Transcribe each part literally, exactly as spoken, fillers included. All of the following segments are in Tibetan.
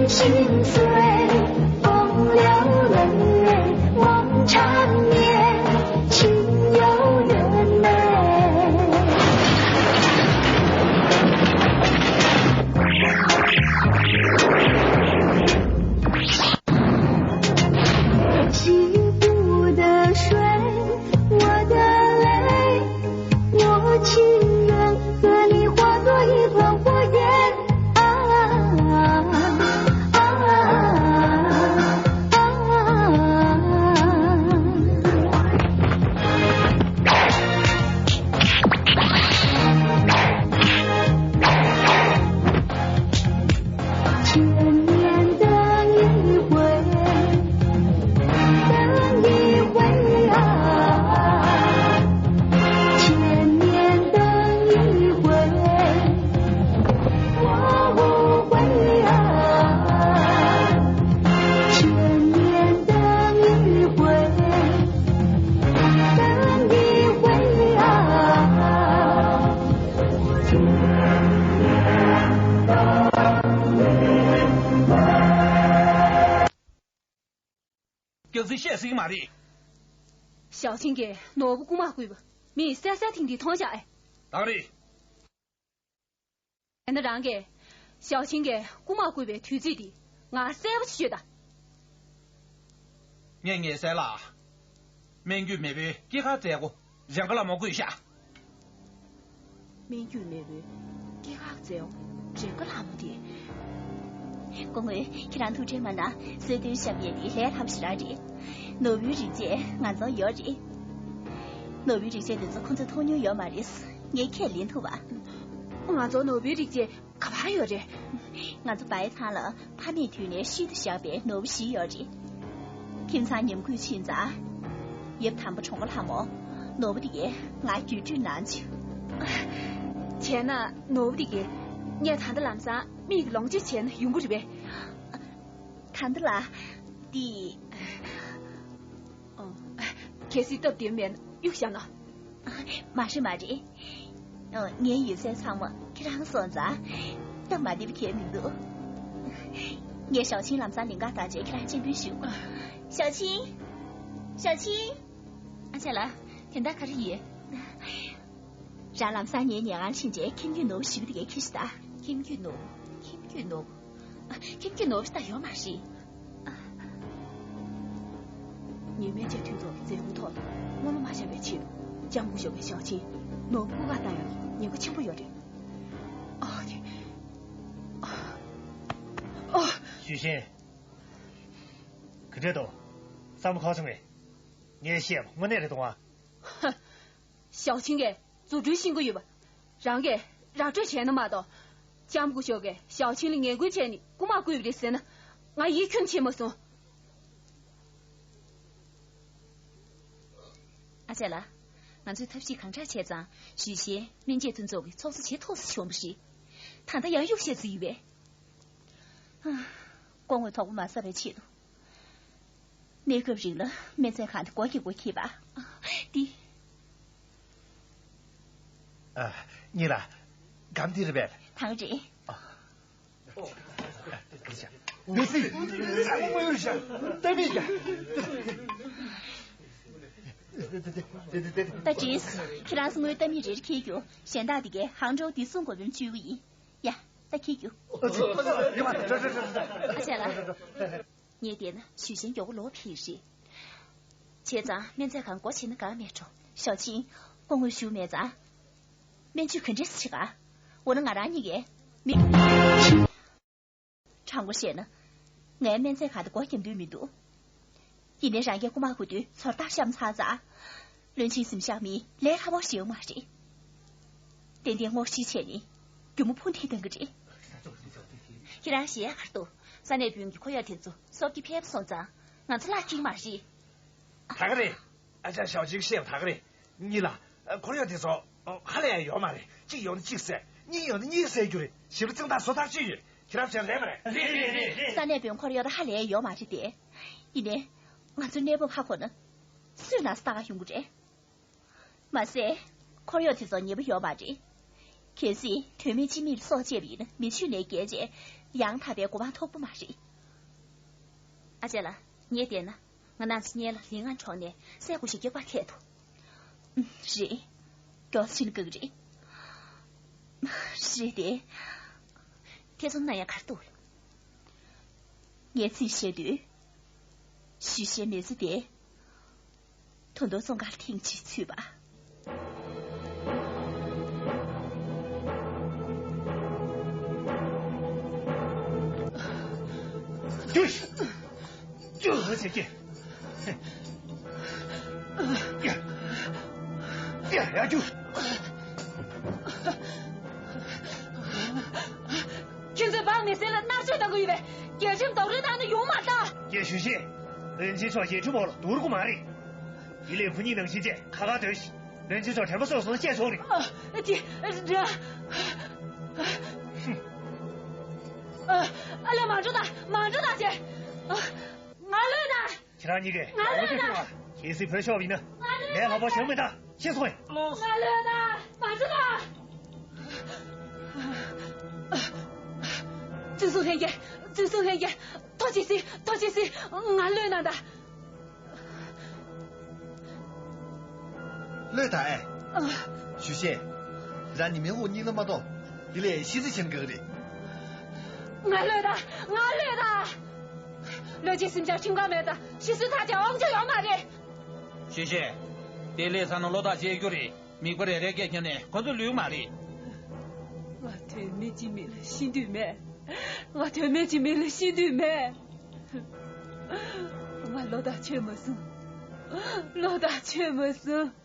心碎，红了眼泪，望缠绵，心有缘美。洗不得水，我的泪，我情愿和你化作一团火焰。啊啊啊！千年等一回，等一回啊，千年等一回。 我无悔啊，千年等一回，等一回啊，千年等一回。རྒྱལ་སྲས་བཤད་སྲིད་མ་རེད། ཞའོ་ཆིང་གིས་ནོར་བུ་རྐུ་མ་བརྐུས་པ་མིས་གསལ་གསལ་ཐིང་ཐིང་མཐོང་བཞག་ཨེ། གང་རེད། དེ་ན་རང་གིས་ཞའོ་ཆིང་གིས་རྐུ་མ་བརྐུས་པའི་དུས་ཚོད་དེ་ང་གསལ་པོ་ཞིག་ཤོད་ད། ངས་ངེས་གསལ་ལ། སྨན་རྒྱུད་མེས་པོའི་སྐྱེས་སྐར་མཛད་སྒོ་རྒྱང་ཁ་ལ་མོ་བརྐུས་ཤག་སྨན་རྒྱུད་མེས་པོའི་སྐྱེས་སྐར་མཛད་སྒོ་རྒྱང་ཁ་ལ་མོ་དེ། སྐུ་ངོ་ཁྱེད་རང་ཐུགས་ཁྲལ་མ་གནང་། གསོལ་སྟོན་ཞབས་ཡས་དེ་ལས་སླ་པོ་ཞིག་རང་རེད། ནོར་བུའི་རིགས་ཆད་ང་ཚོར་ཡོད་རེད། ནོར་བུའི་རིགས་ཆད་དེ་ཚོ་ཁོ་ཚོས་མཐོང་མྱོང་ཡོད་མ་རེད། ངས་ཁས་ལེན་ཐུབ་པ། ང་ཚོ་ནོར་བུའི་རིགས་ཆད་ག་པར་ཡོད་རེད། ང་ཚོ་བའི་ཚང་ལ་ཕ་མེས་དུས་ནས་ཤུལ་དུ་བཞག་པའི་ནོར་བུ་བཞི་ཡོད་རེད། ཁྱིམ་ཚང་ཉམས་རྒུད་ཕྱིན་ཙང་། ཡབ་དམ་པ་གྲོང་པ་ལྷ་མོ། ནོར་བུ་དེ་གས་ང་བརྒྱུད་སྤྲོད་གནང་བྱུང་། བྱས་ན་ནོར་བུ་དེ་གས་ངས་ད་ལྟ་ལམ་སང་མིག་ལོངས་སྤྱོད་བྱས་ན་ཡོང་གི་རེད་པས། ད་ལྟ་ལ། འདི། ཨོ། གལ་སྲིད་སྟབས་བདེ་མེད་ན་གཡུག་བཞག་ན། མ་རེད་མ་རེད། ཨོ། ངའི་ཡོད་ཚད་ཚང་མ་ཁྱེད་རང་སོང་ཙང་། སྟབས་མ་བདེ་བ་གང་ཡང་མི་འདུག་ངས་ཞའོ་ཆིང་ལམ་སང་ལེན་ག་བཏང་རྗེས་ཁྱེད་རང་སྤྱན་འབུལ་ཞུ། ཞའོ་ཆིང་། ཞའོ་ཆིང་། ཨ་ཅག་ལགས། དེ་འདྲ་ག་རེ་ཡིན། རང་ལམ་སང་ངའི་ཉལ་ཁང་ཕྱིན་རྗེས་ཁྱིམ་རྒྱུད་ནོར་བུ་བཞི་པོ་དེ་གས་ཁྱེར་ཤོག་དང་། ཁྱིམ་རྒྱུད་ནོར་བུ། ཁྱིམ་རྒྱུད་ནོར་བུ། ཨ། ཁྱིམ་རྒྱུད་ནོར་བུ་ད་ཡོད་མ་རེད། ངས་སྨན་དཔྱད་མཐུན་ཚོགས་ཀྱི་མཛད་སྒོའི་ཐོག་ལ་དངུལ་ལོ་མ་བཞག་པའི་ཆེད་དུ་ལྕམ་སྐུ་ཞབས་ཀྱིས་ཞའོ་ཆིང་ནོར་བུ་རྐུ་ག་བཏང་ཡག་གི་ཉེན་ཁ་ཆེན་པོ་ཡོད་རེད། ཨ། དེ། ཨ། ཨ། ཞུས་ཞན། ག་འདྲས་འདུག་བསམ་བློ་འཁོར་སོང་ངས། ངས་བཤད་པ་དངོས་གནས་རེད་འདུག་ཨ། ཧ། ཞའོ་ཆིང་གིས་རྫུ་འཕྲུལ་ཤེས་ཀྱི་ཡོད་པ། རང་གིས་ར་སྤྲོད་བྱས་ན་མ་གཏོགས། ལྕམ་སྐུ་ཞབས་ཀྱིས་ཞའོ་ཆིང་ལ་ངན་སྐུལ་བྱས་ནས་རྐུ་མ་བརྐུས་པ་རེད་ཟེར་ན། ང་ཡིད་ཁྱོན་ཆེས་མ་སོང་། ཨ་ཅག་ལགས། ང་ཚོས་ཐབས་ཤེས་གང་དྲག་བྱས་ཙང་ཞུས་ཞན་སྨན་དཔྱད་མཐུན་ཚོགས་ཀྱི་ཚོགས་གཙོ་བྱེད་ཐུབ་སོང་བྱུང་བ་རེད། ད་ལྟ་ཡང་གཡུག་བཤད་རྩིས་ཡོད་པས། སྐུ་ངོ་དོགས་པ་མ་ཟ་བའི་ཆེད་དུ། གནས་སྐབས་རིང་ལ་སྨན་རྩིས་ཁང་དེ་སྒོ་རྒྱག་དགོས་ཁེལ་བ། འདི། ཨ། གཉིས་ལ། སྒམ་འདི་རེད་པས། ཐང་རེད། ཨ། མི་སྲིད། ཚ་མོ་མོ་ཡོད་ཤག་ལྟ་མིག་ཀྱང་། ད་བྲིས། ཁྱེད་རང་ཚོ་དངུལ་ལྟ་མིག་རེ་རེ་འཁྱེར་རྒྱུ། གཞན་དག་དེ་གས་ཧང་ཀྲོའུ་བདེ་སྲུང་འགོ་དཔོན་བཅུག་གི་ཡིན། ཡ། ད་འཁྱེར་རྒྱུ། ཨ་ཅེ། ཡོད་མ་རེད། ཨ་ཅག་ལགས། ངས་བལྟས་ན་ཞུས་ཞན་མགྱོགས་པོ་ལོག་ཕེབས་རེད། བྱས་ཙང་སྨན་རྩིས་ཁང་སྒོ་ཕྱེ་ན་དགའ་མེད་འགྲོ། ཞའོ་ཆིང་། སྐུ་ངོ་བཞུགས་མེད་ཙང་། སྨན་བཅོས་ག་འདྲས་བྱེད་ག་འོ་ན་ང་རང་གཉིས་ཀས་མི། དྲང་པོ་བཤད་ན། ངའི་སྨན་རྩིས་ཁང་དེ་སྒོ་རྒྱབ་འདོད་མི་འདུག་ཡིན་ནའི་རང་གིས་རྐུ་མ་རྐུ་དུས་ཚོར་རྟགས་བཤམས་ཚར་ཙང་། བློན་ཆེན་གཟིམ་ཤག་མིས་ལས་སླ་པོ་ཞིག་ཡོང་མ་རེད། ཏན་ཏན་སྔོག་བཤེར་བྱས་ནས་རྒྱུ་མ་ཕུ་འདེད་གཏང་གི་རེད། ཁྱེད་རང་ཞེད་ཡ་ག་རེ་འདུག་ས་གནས་དཔོན་གྱི་འཁོར་གཡོག་དེ་ཚོ་སོབ་ཀྱི་ཕེབས་སོང་ཙང་ང་ཚོ་ལ་ཁྱིག་མ་རེད། ད་ག་རེད། ཨ་ཅག་ཞའོ་ཆིང་བཤད་པ་ད་ག་རེད། གཉིས་ལ། འཁོར་གཡོག་དེ་ཚོ་ཧ་ལས་ཡ་ཡོད་མ་རེད། གཅིག་ཡོང་ན་གཅིག་བསད། གཉིས་ཡོང་ན་གཉིས་བསད་རྒྱུ་རེད། ཞིབ་ཕྲ་ཚིག་ཐག་བཟོ་ཐག་ཆོད་ཡོད། ཁྱེད་རང་བྱས་རེད་མ་རེད། རེད་རེད་རེད་རེད། ས་གནས་དཔོན་འཁོར་གཡོག་ད་ཧ་ལས་ཡ་ཡོད་མ་རེད་དེ། ཡིན་ནའི། ང་ཚོ་གནས་བབ་ཧ་གོ་ན། སུས་ན་ས་ལྟ་ག་ཡོང་གི་རེད། མ་ཟད། འཁོར་གཡོག་དེ་ཚོ་ཉེས་པ་ཡོད་མ་རེད། གལ་སྲིད་དོན་མེད་སྤྱི་མིས་སྲོག་བཅད་པ་ཡིན་ན་མི་ཆོས་ལས་འགལ་བྱས། ཡང་དག་པའི་གོ་འཕང་ཐོབ་ཀྱི་མ་རེད། ཨ་ཅེ་ལགས། ངས་བལྟས་ན། ང་རང་ཚོ་གཉིས་ལ་ལིང་ཨན་གྲོང་ནས་སྲས་སྐུ་ཞབས་སྐྱེས་པ་འཐད་འདུག་ཨུམ། རེད། མགྱོགས་ཕྱིན་དགོས་ཀྱི་རེད། རེད་དེ། ཐེ་ཚོམ་གནང་ཡ་ག་རེ་འདུག་ངས་ཚིག་བཤད་དུས། ཞུས་ཤའི་མི་ཚེ་དེ། ད་དུང་བཙོན་ཁང་ལ་ཐེངས་གཅིག་ཚུད་པ། རྒྱུགས། རྒྱུགས། ཡ། ཡ། ཡ། རྒྱུགས། ཁྱོད་ཚོས་འབངས་མི་སེར་ལ་མནར་གཅོད་གཏང་གི་ཡོད་པས། རྒྱལ་ཁྲིམས་རྡོག་རོལ་བཏང་ན་ཡོང་མ་ད། རྒྱལ་ཞུ་ཤེས། བློན་ཆེན་མཆོག་རྒྱལ་ཁྲིམས་འོག་ལ་འདུར་དགོས་མ་རེད། དེ་ལས་ཁོ་གཉིས་ནང་བཞིན་བྱས་ཁ་ཁ་སྡོད་ཤིག་བློན་ཆེན་མཆོག་དྲན་པ་གསོས་སོང་བཤད་ཆོག་རེད། ཨ། དེ། ར། ཨ། ཨ་ལས། མ་འགྲོ་ད། མ་འགྲོ་ད་ཅེ། ཨ། ང་ལོས་ད། ཁྱེད་རང་གཉིས་ཀས་ང་ལོས་ད། གལ་སྲིད་བོད་ཤོར་བ་ཡིན་ན། ང་ལོས་ད། ལས་སླ་པོ་ཞིག་མིན་ད། ཤེས་སོང་ངས། ང་ལོས་ད། མ་འགྲོ་ད། བཙོན་སྲུང་ལྷན་རྒྱས། བཙོན་སྲུང་ལྷན་རྒྱས། ཐུགས་རྗེ་གཟིགས། ཐུགས་རྗེ་གཟིགས། ང་ལོས་ན་ད། ལོས་ད་ཨེ། ཨ། ཞུས་ཤེས། རང་ཉི་མའི་འོག་གཉིད་ལ་མ་གཏོང་། དེ་ལས་ཤི་ཚེ་ཆེན་གག་རེད། ང་ལོས་ད། ང་ལོས་ད། ལོས་ཀྱི་སེམས་ཅན་ཁྲིམས་ཁང་མེད་ད། ཤི་གསོན་ཐག་བཅད་དབང་ཆ་ཡོད་མ་རེད། ཞུས་ཤེས། དེ་ལས་ས་ནང་ལོ་ཐག་བཅད་རྒྱུ་རེད། མིག་པ་རེ་རེ་སྐད་བརྒྱབ་ནས་ཁོ་ཚོ་ལུས་མ་རེད། ང་དོན་མེད་ཀྱི་མི་ལ་ཤི་འདོད་མེད། ང་དོན་མེད་ཀྱི་མི་ལ་ཤི་འདོད་མེད། ང་ལོ་ཐག་ཆོད་མ་སོང་། ལོ་ཐག་ཆོད་མ་སོང་།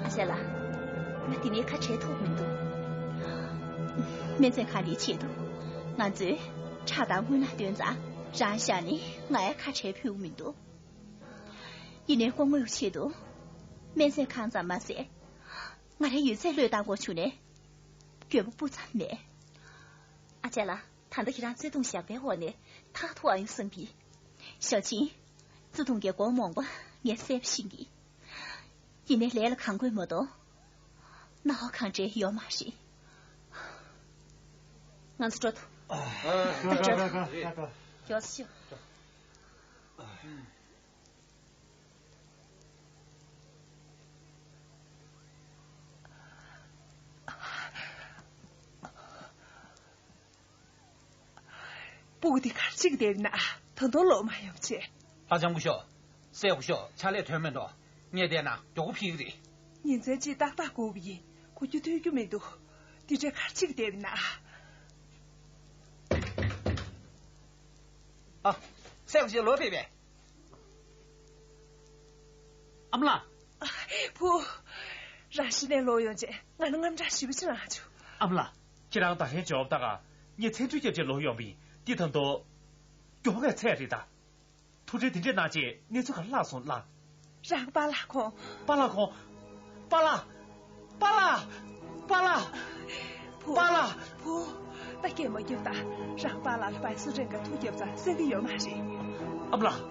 ཨ་ཅེ་ལགས། ང་འདི་ནས་ཁ་བྲལ་ཐུབ་མི་འདུག་སྨན་རྩིས་ཁང་འདིའི་ཆེད་དུ། ང་ཚོས་ཁྲག་དང་རྔུལ་ནག་བཏོན་ཙང་། རང་བཞག་ནས་ང་ཡང་ཁ་བྲལ་ཕོད་ཀྱི་མི་འདུག་ཡིན་ནའི་སྐུ་ངོའི་ཆེད་དུ། སྨན་རྩིས་ཁང་ཙམ་མ་ཟད། ང་རའི་ཡོད་ཚད་བློས་བཏང་དགོས་བྱུང་ནའི། འགྱོད་པ་སྤུ་ཙམ་མེད། ཨ་ཅེ་ལགས། ད་ལྟ་ཁྱེད་རང་བརྩེ་དུང་ཞགས་པའི་འོག་ནས་ཐག་ཐུག་ཨ་ཡོང་བསམ་གི། ཞའོ་ཆིང་། བརྩེ་དུང་གི་སྒོ་རྨོངས་པ་ངས་གསལ་པོ་ཤེས་གི། ཡིན་ནའི་ལས་ལ་གང་དགོས་མ་གཏོགས། སྣང་བ་གང་དྲན་ཡོད་མ་རེད། ང་ཚོ་འགྲོ་ཐུབ། ཨ། ད་འགྲོ། ཡོད་ཤོག་སྤུ་གུ་དེ་ག་རེ་བྱེད་ཀྱི་བསྡད་ཡིན་ན། ད་དུང་ལོག་མ་ཡོང་བྱས། ལྷ་ལྕམ་སྐུ་ཞབས། སྲས་སྐུ་ཞབས་ཕྱག་ལས་ཐོན་མེད་འགྲོ། ངས་བལྟས་ན་མགྱོགས་པོ་ཕེབས་ཀྱི་རེད། ཉིན་མཚན་གཅིག་ཏག་ཏག་སྒུག་པ་ཡིན། སྒུག་རྒྱུ་ཐུབ་རྒྱུ་མི་འདུག་དེ་འདྲས་ག་རེ་བྱེད་ཀྱི་བསྡད་ཡིན་ན། ཨ། སྲས་སྐུ་ཞབས་ལོག་ཕེབས་པས། ཨ་མ་ལགས། བུ། རང་གཞི་ནས་ལོག་ཡོང་རྗེས་ང་ལ་དངངས་སྐྲག་ཞེ་པོ་ཅིག་ལངས་བྱུང་། ཨ་མ་ལགས། ཁྱེད་རང་ད་ལན་འཇོག་ད་ག་ངས་ཚན་ཁྲུས་རྒྱབ་རྗེས་ལོག་ཡོང་བ་ཡིན། འདི་ད་དུང་། མགྱོགས་པོ་ངས་ཚད་རེད་ད། ཐུགས་ཁྲལ་དེ་འདྲས་གནང་རྗེས་གནས་ཚུལ་ག་རེ་ལྷག་སོང་ལགས། རང་པཱ་ལགས་ཁོང་། པཱ་ལགས་ཁོང་། པཱ་ལགས། པཱ་ལགས། པཱ་ལགས། བུ། པཱ་ལགས། བུ། ད་སྐད་མ་རྒྱབ་ད། རང་པཱ་ལགས་ལ་བའི་སུ་ཀྲེན་གྱིས་ཐུག་རྒྱབ་ཙང་གསན་གྱི་ཡོད་མ་རེད། ཨ་མ་ལགས།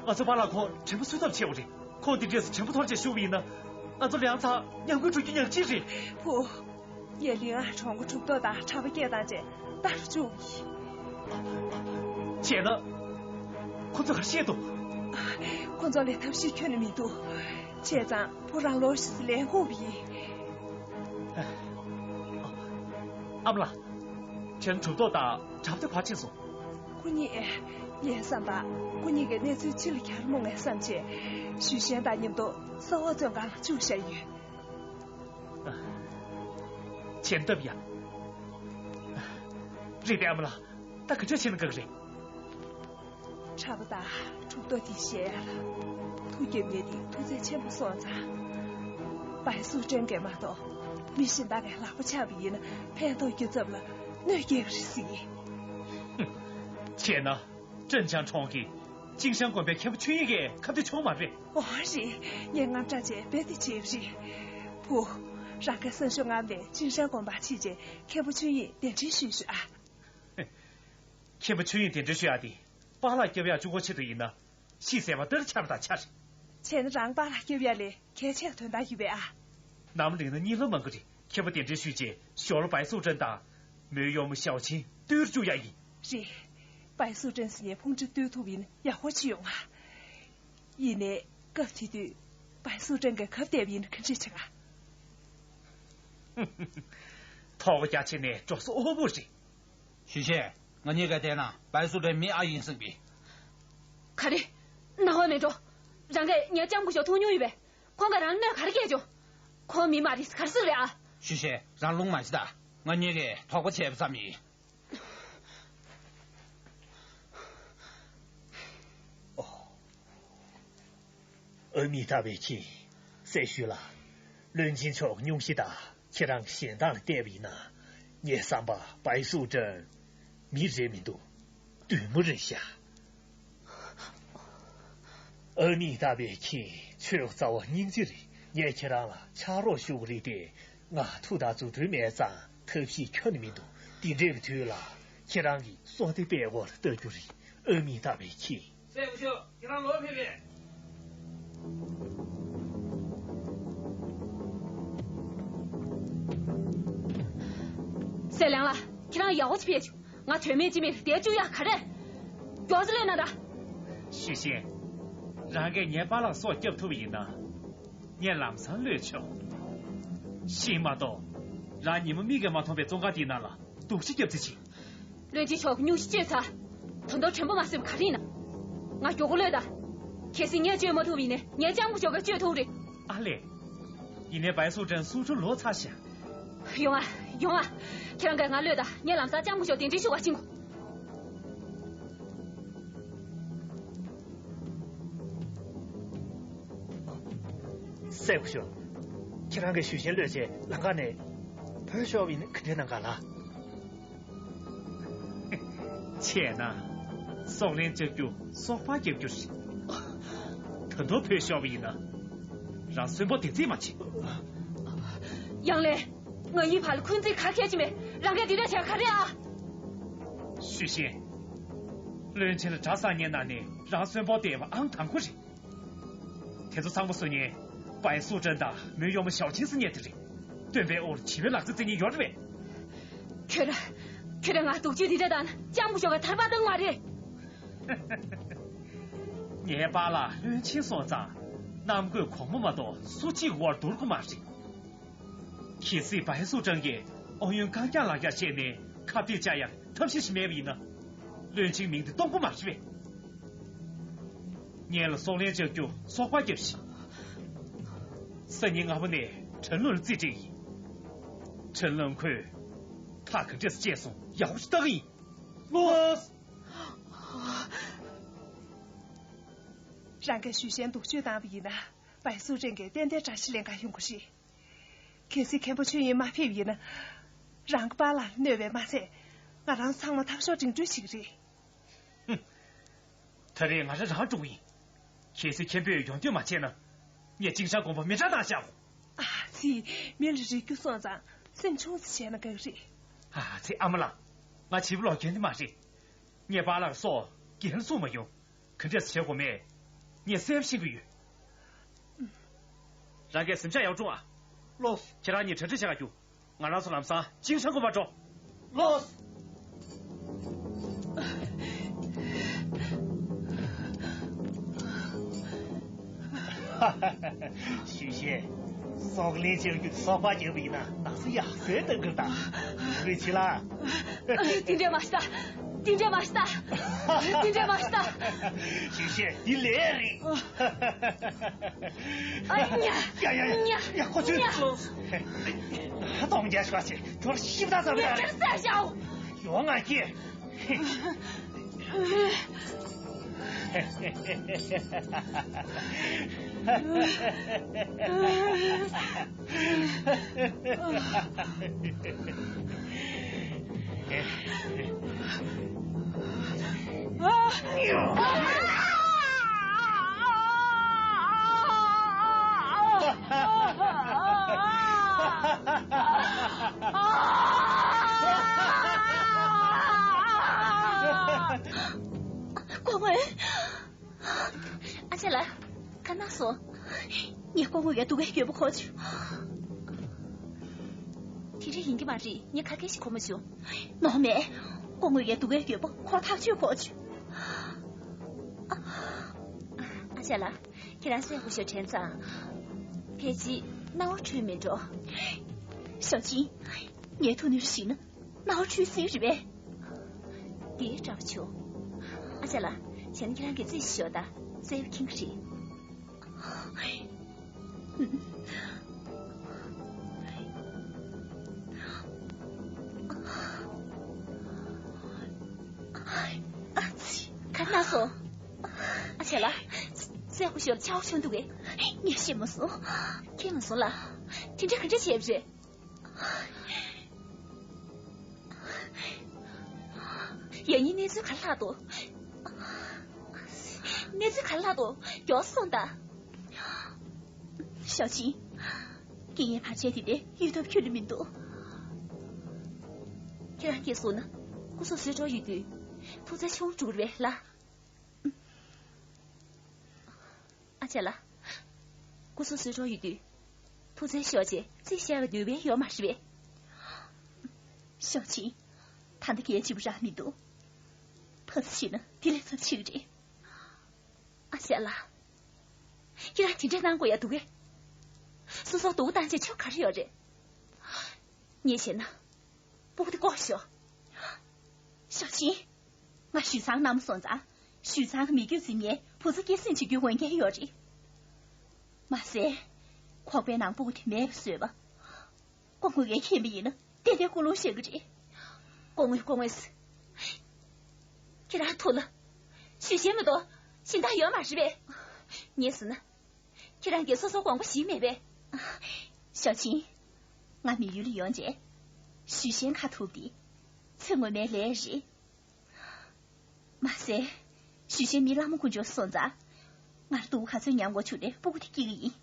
ང་ཚོ་པཱ་ལགས་ཁོང་དྲན་པ་གསོ་ཐབས་བྱེད་དགོས་རེད། ཁོང་འདི་འདྲས་སུ་དྲན་པ་འཐོར་བྱས་བཞུགས་པ་ཡིན་ན། ང་ཚོ་ལམ་སང་ཉམས་རྒུད་འགྲོ་རྒྱུ་ཉག་གཅིག་རེད། བུ། ངས་ལིང་ཨན་གྲོང་གི་གྲུབ་ཐོབ་དང་གྲྭ་པ་སྐད་བཏང་རྗེས་ལྟ་རུ་བཅུག་གི། བྱས་ན། ཁོ་ཚོས་ག་རེ་བཤད་འདུག་ཁོ་ཚོ་ལ་ཐབས་ཤེས་ཁྱོན་ནས་མི་འདུག་བྱས་ཙང་བུ་རང་ལོག་ཤིག་ཟེར་ལན་ཁུག་པ་ཡིན། ཨ་མ་ལགས། བྱས་ན་གྲུབ་ཐོབ་དང་གྲྭ་པ་དེ་ག་པར་ཕྱིན་སོང་། ཁོ་གཉིས། ངའི་བསམ་པར་ཁོ་གཉིས་ཀྱིས་གནས་ཚུལ་ཕྱི་ལ་གྱར་སྨོ་ངས་བསམ་བྱས། ཞུས་ཤན་དང་མཉམ་དུ་ས་འོག་བཙོན་ཁང་ལ་བཅུག་བཞག་ཡོད། བྱས་ན་སྟབས་ཡག་རེད་དེ། ཨ་མ་ལགས། ད་ག་འདྲ་བྱས་ན་དགའ་གི་རེད། གྲྭ་པ་དང་གྲུབ་ཐོབ་དེ་བཤད་ཡ་ལ་ཐུགས་རྒྱབ་ཉེས་དེ་མཐོ་ཚད་ཆེན་པོ་སོང་ཙང་། བའི་སུ་ཀྲེན་གྱིས་མ་གཏོགས་མི་གཞན་དག་གི་ལག་པ་ཆག་པ་ཡིན་ན་ཕན་ཐོགས་རྒྱུ་ཙམ་ལ་གནོད་སྐྱེལ་གྱི་རེད་ཟེར་གི། བྱས་ན། ཀྲེན་ཅང་གྲོང་གི་ཅིན་ཤང་དགོན་པའི་མཁན་པོ་ཆོས་དབྱིངས་ཀྱིས་ཁ་གཏད་ཆོག་མ་རེད། འོ་རེད། ངས་དངངས་སྐྲག་བྱས་རྦད་དེ་བྱས་པ་རེད། བུ། རང་གིས་སང་ཞོགས་ངམ་ནས་ཅིན་ཤང་དགོན་པར་ཕྱིན་རྗེས་མཁན་པོ་ཆོས་དབྱིངས་གདན་འདྲེན་ཞུས་ཤོག་ཨ། མཁན་པོ་ཆོས་དབྱིངས་གདན་འདྲེན་ཞུ་ཡག་དེ། པཱ་ལགས་སྐྱོབ་ཡག་བཅུག་དགོས་ཆེད་དུ་ཡིན་ན། ཤི་ཟེར་བ་ལྟར་ཆགས་པ་དང་ཆ་རེད། བྱས་ན་རང་པཱ་ལགས་སྐྱོབ་ཡག་ལས་གལ་ཆེ་དོན་དག་ཡོད་པས་ཨ། ནམ་རིང་ན་གཉིད་ལོག་མང་གི་རེད། མཁན་པོ་གདན་འདྲེན་ཞུས་རྗེས་ཞོར་ལ་བའི་སུའུ་ཀྲེན་དང་མོའི་གཡོག་མོ་ཞའོ་ཆིན་བཏུལ་བཅུག་ཡག་ཡིན། རེད། བའི་སུའུ་ཀྲེན་ཟེར་མཁན་ཕུང་ཁྲི་བཏུལ་ཐུབ་པ་ཡིན་ན་ཡག་པོ་ཅིག་ཡོང་ཨ། ཡིན་ནའི་སྐབས་དེ་དུས་བའི་སུའུ་ཀྲེན་གྱིས་གབ་བསྡད་པ་ཡིན་ན་ག་འདྲས་བྱེད་ག། ཐོག་རྒྱ་ཆེ་ནས་འགྲོ་སོང་དབུལ་པོ་རེད། ཞུས་ཤེ། ང་གཉིས་ཀས་བལྟས་ན་བའི་སུའུ་ཀྲེན་མི་ཨ་ཡིན་སྲིད་པས། ག་རེ། སྣང་བ་མེད་འགྲོ། རང་གིས་ངའི་ལྕམ་སྐུ་ཞབས་མཐོང་མྱོང་ཡོད་པས། ཁོང་གིས་རང་གནོད་ག་རེ་བསྐྱལ་བྱུང་། ཁོང་མི་མ་རེད་ག་རེ་ཟེར་རེད་ཨ། ཞུས་ཤེ། རང་རླུང་མ་བཞེས་དང་། ང་གཉིས་ཀས་དོགས་པ་བྱས་པ་ཙམ་ཡིན། ཨོ། ཨ་མི་ཏཱ་བྷའི་ཁྱིམ། སྲས་ཞུས་ལགས། བློན་ཆེན་མཆོག་སྙུང་གཞི་དང་ཁྱེད་རང་གཞན་དག་ལ་བལྟས་པ་ཡིན་ན། ངའི་བསམ་པར་བའི་སུའུ་ཀྲེན་མི་རེད་མི་འདུག་བདུད་མོ་རེད་ཤག་ཨ་མི་ཏཱ་བྷའི་ཁྱིམ། ཁྱོད་རྩ་བ་སྙིང་རྗེ་རེད། ངས་ཁྱེད་རང་ལ་ཕྱག་རོགས་ཞུ་གི་རེད་དེ། ང་མཐུ་དང་རྫུ་འཕྲུལ་མེད་ཙང་ཐབས་ཤེས་ཁྱོན་ནས་མི་འདུག་དེ་འདྲའི་དུས་ལ་ཁྱེད་རང་གི་སྲོག་དེ་པད་མགོ་ལ་ལྟ་རྒྱུ་རེད། ཨ་མི་ཏཱ་བྷའི་ཁྱིམ། སྲས་སྐུ་ཞབས། ཁྱེད་རང་ལོག་ཕེབས་པས། སྲས་ལང་ལགས། ཁྱེད་རང་ཡག་པོ་ཅིག་ཕེབས་བྱུང་། ང་དོན་མེད་ཅི་མེད་དེ་བཅུག་ཡག་ག་རེ། མགྱོགས་ཙམ་གློད་གནང་དང་། ཞུས་ཤེ། རང་གིས་ངའི་པཱ་ལགས་སྲོག་སྐྱོབ་ཐུབ་པ་ཡིན་ན། ངས་ལམ་སང་གློད་ཆོག་ཤེས་མ་གཏོགས། རང་ཉིན་མོ་མིག་གིས་མ་མཐོང་པའི་བཙོན་ཁང་འདིའི་ནང་ལ་སྡུག་ཅག་རྒྱབ་རྩིས་བྱེད། བློན་ཆེན་མཆོག་གི་སྙུང་གཞི་གཅོད་ཚར། ད་དུང་དྲན་པ་མ་ཟིན་པ་ག་རེ་ཡིན་ན། ང་མགྱོགས་པོ་གློད་དང་། གལ་སྲིད་ངས་གཅོད་མ་ཐུབ་པ་ཡིན་ན་ངའི་ལྕམ་སྐུ་ཞབས་ཀྱིས་གཅོད་ཐུབ་རེད། ཨ་ལས། ཡིན་ནའི་བའི་སུའུ་ཀྲེན་སུའུ་ཁྲུན་ལོག་ཚར་ཤག་ཡོང་ཨ། ཡོང་ཨ། ཁྱེད་རང་གིས་ང་གློད་དང་། ངས་ལམ་སང་ལྕམ་སྐུ་ཞབས་གདན་འདྲེན་ཞུ་བར་ཕྱིན་གོ། སྲས་སྐུ་ཞབས། ཁྱེད་རང་གིས་ཞུས་ཤེ་གློད་བྱས་ལམ་ཁ་ནས་བྲོས་ཤོར་བ་ཡིན་ན་ག་འདྲས་གནང་ག་ལགས། བྱས་ན། སྲོག་ལན་བཅག་རྒྱུ་སྲོག་ཕར་རྒྱབ་རྒྱུ་རེད། ད་དུང་བྲོས་ཤོར་བ་ཡིན་ན། རང་གསོན་པོ་བསྡད་རྩིས་མ་བྱེད། ཡང་ལེ། ང་གཉིས་བར་ལ་འཁོན་འཛིན་ག་གལ་ཆེ་མེད། རང་གིས་འདི་འདྲ་བྱས་ག་རེ་ཨ། ཞུས་ཤེ། བློན་ཆེན་ལ་གྲྭ་གསར་ཉན་གནང་ནས་རང་གསོན་པོ་བསྡད་པ་ཨང་དང་པོ་རེད། དེ་ཚོ་ཚང་མ་བཟོ་མཁན་བའི་སུའུ་ཀྲེན་དང་མོའི་གཡོག་མོ་ཞའོ་ཆིན་ཟེར་མཁན་དེ་རེད། སྟོན་པའི་འོག་ལ་བྱིས་པའི་ལག་རྩལ་རྩེ་མཁན་ཡོད་རེད་པས། ཁྱོད་ར། ཁྱོད་ར་ང་སྡུག་སྤྱོད་འདི་འདྲ་བཏང་ན་ལྕམ་སྐུ་ཞབས་ཀྱིས་ཐར་པ་གཏོང་མ་རེད། ངའི་པཱ་ལགས་བློན་ཆེན་སོང་ཙང་གནམ་བསྐོས་གོང་མ་མ་གཏོགས་སུ་གཅིག་དབར་བསྡུར་དགོས་མ་རེད། གལ་སྲིད་བའི་སུའུ་ཀྲེན་གྱིས་ཨོ་ཡོན་རྐང་བཀྱག་ལག་བཀྱག་བཤད་ནས་ཁ་གཏད་བཅག་ཡག་ཐབས་ཤེས་ཤིག་མེད་པ་ཡིན་ན། བློན་ཆེན་མིང་དེ་གཏོང་དགོས་མ་རེད་པས། ངེད་ལ་སྲོག་ལན་བཅག་རྒྱུ་སྲོག་པ་བརྒྱབ་ཤིག་སང་ཉིན་སྔ་པོ་ནས་ཁྲིན་ལུང་ལ་རྩིས་སྤྲད་ཀྱི་ཡིན། ཁྲིན་ལུང་ཁོས་ཐག་ག་འདྲས་སེ་བཅད་སོང་ཡག་པོ་ཞིག་ལྟ་གི་ཡིན། ལོས། རང་གིས་ཞུས་ཤེ་སྡུག་སྤྱོད་བཏང་བ་ཡིན་ན་བའི་སུའུ་ཀྲེན་གྱིས་ཏན་ཏན་དགྲ་ཤ་ལེན་ག་ཡོང་གི་རེད། གལ་སྲིད་མཁན་པོ་ཆོས་དབྱིངས་མ་ཕེབས་ཡིན་ན། རང་གི་པཱ་ལགས་གནོད་པས་མ་ཚད། ང་རང་ཚང་མ་འཐབ་ཤོར་འགྲིམ་འགྲུལ་བྱེད་ཀྱི་རེད། ཧུམ། ད་རེས་ང་རང་རང་འགྲོ་གི་ཡིན། གལ་སྲིད་མཁན་པོས་ཡོང་འདོད་མ་བྱས་ན། ངས་ཅིང་ཧྲན་དགོན་པ་མེ་སྲེག་བཏང་བཞག་གོ། ཨ་ཙི། མི་ལ་རེ་རྒྱུ་སོང་ཙང་སེམས་ཆུང་ཙམ་བྱས་ན་དགའ་གི་རེད། ཨ་ཙི། ཨ་མ་ལགས། ང་བྱིས་པ་ལོག་རྒྱུ་ནི་མ་རེད། ངའི་པཱ་ལགས་སྲོག་རྒྱལ་ལ་སྲུང་མ་ཡོང་། ག་འདྲས་བྱེད་དགོས་མེད། ངས་གསལ་པོ་ཤེས་ཀྱི་ཡོད། རང་གིས་གཟིམ་ཤག་ཡར་སྲུང་ཨ། ལོས། ཁྱེད་རང་གཉིས་གྲ་སྒྲིག་བྱེད་ག་རྒྱུགས། ང་རང་ཚོ་ལམ་སང་ཅིང་ཧྲན་དགོན་པར་འགྲོ། ལོས། ཞུས་ཤེ། སྲོག་ལན་བཅག་རྒྱུ་སྲོག་པ་བརྒྱབ་པ་ཡིན་ན་ན་ཚ་ཡག་ཟས་གཏང་གི་རེད་ད། ལུས་ཕྱི་ལ། དེ་འདྲས་མ་ཤི་ད། དེ་འདྲས་མ་ཤི་ད། དེ་འདྲས་མ་ཤི་ད། ཞུས་ཤེ། འདི་ལས་རེད། ཨ་ཉ། ཡ་ཡ་ཡ། ཉ། ཡ། ཁོ་ཚོས། ཉ། གཏོང་རྒྱག་ཤོག་ཅིག་ཁྱོད་ཤི་བདག་ཙམ་ཉ་རེད། ཁྱེད་བསད་བཞག་ཡོང་ང་ཀྱེ། ཁོ་ ཅེ་ལ། ཁ་ན་སོ། ངས་སྐུ་ངོ་ཡ་སྡུག་གའི་ཡོད་པ་གོ་བྱུང་། དེ་རིགས་ཡིན་གྱི་མ་རེད། ངས་ཁ་སྐད་ཞིག་གོ་མ་བྱུང་། ནོ་མེ། སྐུ་ངོ་ཡ་སྡུག་གའི་ཡོད་པ་གོ་ཐག་ཆོད་གོ་བྱུང་། ཨ་ཅེ་ལ། ཁྱེད་རང་སེམས་ཁུ་ཤོ་དྲན་ཙང་། ཕལ་ཆེར་རྣ་བ་འཁྲུལ་མེད་འགྲོ། ཞའོ་ཅིན། ངའི་ཐུགས་ནུས་ཤིག་ན། རྣ་བ་འཁྲུལ་སྲིད་རེད་པས། དེའི་འདྲ་བ་བྱུང་། ཨ་ཅེ་ལ། བྱས་ན་ཁྱེད་རང་གིས་རྩིས་ཤིག་ཤོག་དང་། རྩེ་བ་ཁེངས་ཀྱི་རེད། ཨ་ཙི། ག་རེ་ན་སོང་། ཨ་ཅེ་ལ། རྩེ་ཁུ་ཤོར་ཆག་བྱུང་འདུག་གས། ངས་ཤེས་མ་སོང་། ཁྱེད་མ་སོང་ལ། དེ་འདྲ་ག་འདྲ་བྱས་པ་རེད། ཡ་ཉིན་གནས་ཚུལ་ག་རེ་ལྷག་འདུག་གནས་ཚུལ་ག་རེ་ལྷག་འདུག་མགྱོགས་སོང་ད། ཞའོ་ཆིན། རྐྱེན་ངན་བར་ཆད་དེ་འདྲའི་གཡོལ་ཐབས་ཁྱོད་ལ་མི་འདུག་ཁྱེད་རང་གིས་གསུངས་ན། སྐུ་སྲོག་གསོད་གྲོགས་ཡོད་དུས། ཐུགས་བརྩེ་ཆུང་དྲུག་རེད་ལ། ཨ་ཅེ་ལ། སྐུ་སྲོག་གསོད་གྲོགས་ཡོད་དུས། ཐུགས་བརྩེ་ཤོར་རྗེས་རྩིས་བཞག་གི་ནུས་པ་ཡོད་མ་རེད་པས། ཞའོ་ཆིན། ད་ལྟ་གལ་ཆེ་བོ་རང་མི་འདུག་ཕར་ཚུར་བྱས་ན་དེ་ལས་ཚབས་ཆེ་གི་རེད། ཨ་ཅེ་ལ། ཁྱེད་རང་དེ་འདྲ་གནང་དགོས་ཡ་འདུག་གས། སོ་སོ་སྡུག་བཏང་བྱས་ཆོ་ག་རེ་ཡོད་རེད། ངས་བྱས་ན། སྤུ་གུ་དེ་བཀོག་ཤོག་ཞའོ་ཆིན། ང་ཞུས་ཚང་མནའ་མ་སོང་ཙང་། ཞུས་ཚང་གི་མི་རྒྱུད་འཛིན་མཁན་བུ་ཚ་སྐྱེད་སྲིང་བྱེད་རྒྱུའི་འོས་འགན་ཡོད་རེད། མ་ཟད། ཁོག་པའི་ནང་སྤུ་གུ་དེ་མེད་པ་བཟོས་པ། སྐུ་ངོ་ངས་མཁྱེན་པ་ཡིན་ན་ཏན་ཏན་ཀུན་སློང་བཤད་ཀྱི་རེད། སྐུ་ངོ་སྐུ་ངོ། ཁྱེད་རང་ཐུགས་ལ། ཞུས་ཆེན་མི་འདུག་སྦྱིན་བདག་ཡོད་མ་རེད་པས། ངས་ཟེར་ན། ཁྱེད་རང་གིས་སོ་སོ་དགོངས་པ་བཞེས་མེད་པས། ཞའོ་ཆིན། ང་མི་ཡུལ་ལ་ཡོང་རྗེས། ཞུས་ཆེན་ཁ་ཐུག་དེ། ཚེ་སྔོན་མའི་ལས་རེད། མ་ཟད། ཞུས་ཆེན་མི་ལྷ་མོ་དཀོན་མཆོག་སོང་ཙང་། ང་ལ་སྡུག་ག་ཚོད་མྱངས་དགོས་བྱུང་ནའི་སྤུ་གུ་དེ་སྐྱེ་གི་ཡིན།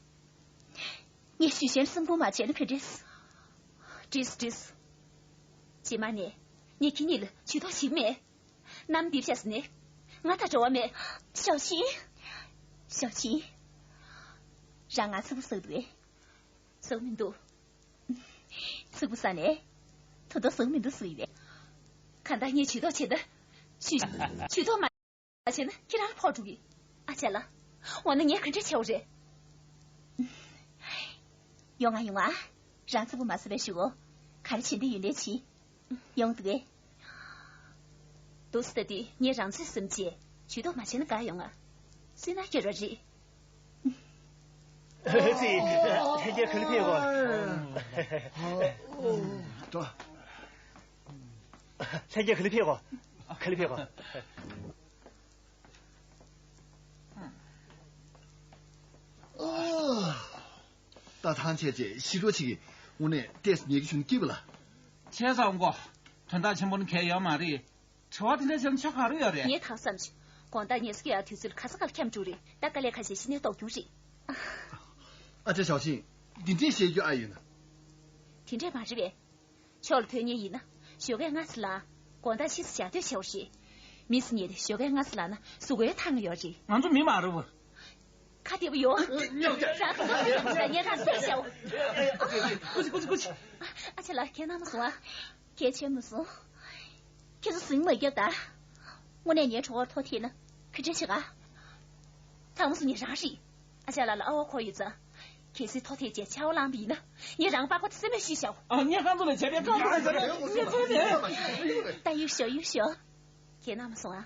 ངས་ཞུས་ཆེན་སེམས་ཁུར་མ་བྱས་ན་ག་འདྲས། འགྲིགས་འགྲིགས། རྗེས་མ་ནས་ངས་ཁྱེད་གཉིས་ལ་ཇུས་གཏོགས་བྱེད་ཀྱི་མེད། གནམ་འདི་བྱས་ནས་ང་དང་འབྲེལ་བ་མེད། ཞའོ་ཆིན། ཞའོ་ཆིན། རང་ང་ཚ་པོ་ཟ་གི་འདུག་གས། ཟ་གི་མི་འདུག་ཚིག་པ་ཟ་ནས། ཐུ་ཐོ་ཟ་གི་མི་འདུག་ཟེར་གྱི་རེད། གང་ལྟར་ངས་ཇུས་གཏོགས་བྱེད་ན། ཇུས་ཇུས་གཏོགས་མ་བྱས་ན་ཁྱེད་རང་ལ་ཕོག་འགྲོ་གི། ཨ་ཅེ་ལ། འོ་ན་ངས་ག་འདྲ་བྱེད་དགོས་རེད། ཡོང་ང་ཡོང་ང་། རང་ཚ་པོ་མ་ཟ་བའི་གཞུག་གུ། ག་རེ་བྱེད་འདོད་ཡིན་ལས་བྱེད། ཡོང་འདུག་གས། འདུག་སེ་ད་དེ་ངས་རང་ཚོའི་སེམས་ཅན་ཇུས་གཏོགས་མ་བྱས་ན་དགའ་ཡོང་ང་། སུན་ན་སྐྱོ་ར་རེད། ཨ་ཙི། ལྷན་རྒྱས་ག་ལེར་ཕེབས་གོ། ལྷན་རྒྱས་ག་ལེར་ཕེབས་གོ། ག་ལེར་ཕེབས་གོ། ད་ཐང་ཆད་ཅེས་ཞི་ཁྲོ་ཆེ་གི། དངོས་གནས་ཏོག་ཙམ་ཉལ་གི་བྱུང་། སྐྱིད་པ་ལ། བྱས་ཙང་ཀོ། དོན་དག་ཆེན་པོ་ནི་གལ་ཡོད་མ་རེད། དྲི་བ་དེ་འདྲ་བྱས་ན་ཆོ་ག་རེ་ཡོད་རེད། ངས་ད་བསམ་བྱུང་། དགོང་དག་ངལ་གསོ་རྒྱག་ཡག་དུས་ཚོད་ལ་ག་ས་ག་ལ་འཁྱམས་འགྲོ་རེད། ད་དཀའ་ལས་ཁག་ཅིག་ཤི་ནས་ལྡོག་རྒྱུ་རེད། ཨ་ཅེ་ཞའོ་ཆིན། འདི་འདྲས་བཤད་རྒྱུ་ཨ་ཡོད་ན། དེ་འདྲས་མ་རེད་པས། ཕྱོགས་ལ་ཐོན་མཁན་ཡིན་ན། ཞོགས་ཀས་སྔ་ཙམ་ལངས། དགོང་དག་ཕྱི་ས་ཞག་སྡོད་བྱེད་དགོས་རེད། མི་ཚེ་ཉལ་ཏེ་ཞོགས་ཀས་སྔ་ཙམ་ལངས་ན་གཟུགས་པོའི་ཐང་ཡོད་རེད། ང་ཚོ་མི་མ་རེད་པ། ཁ་བདེ་པོ་ཡོད། ཉོབ་ཀྱང་། རང་གི་ཐོག་ཐོག་ཐོག་ཐོག་ཉལ་ཐང་བཟོས་བཞག་ཀུ་ཅི་ཀུ་ཅི་ཀུ་ཅི། ཨ་ཅེ་ལགས་ཁྱེད་རྣམ་པ་སོང་ཨ། གལ་ཆེན་མ་སོང་། ཁྱེད་ཚོ་ཟིང་མ་རྒྱབ་ད། དངོས་གནས་ངའི་གྲོད་ཁོག་ཐོ་ཐེག་ན་ག་འདྲ་བྱེད་ག་ཐང་མ་སུ་ཉེ་རང་རེད། ཨ་ཅག་ལགས་ལ་ཨ་བ་ཁོ་ཡོད་ཙང་། གལ་སྲིད་ཐོ་ཐེག་བྱས་ཆར་པ་བླངས་པ་ཡིན་ན། ངས་རང་པགས་པ་དེ་སེམས་མེད་ཞུས་བཞག་ཨ་ངས་ཁ་ཚོ་ལ་བྱས་པའི་ཁ་ཚོ་ལ་བྱས་པའི་ངས་ཚོ་ནས། ད་གཡུག་ཞོག་གཡུག་ཞོག་ཁྱེད་རྣམ་པ་སོང་ཨ།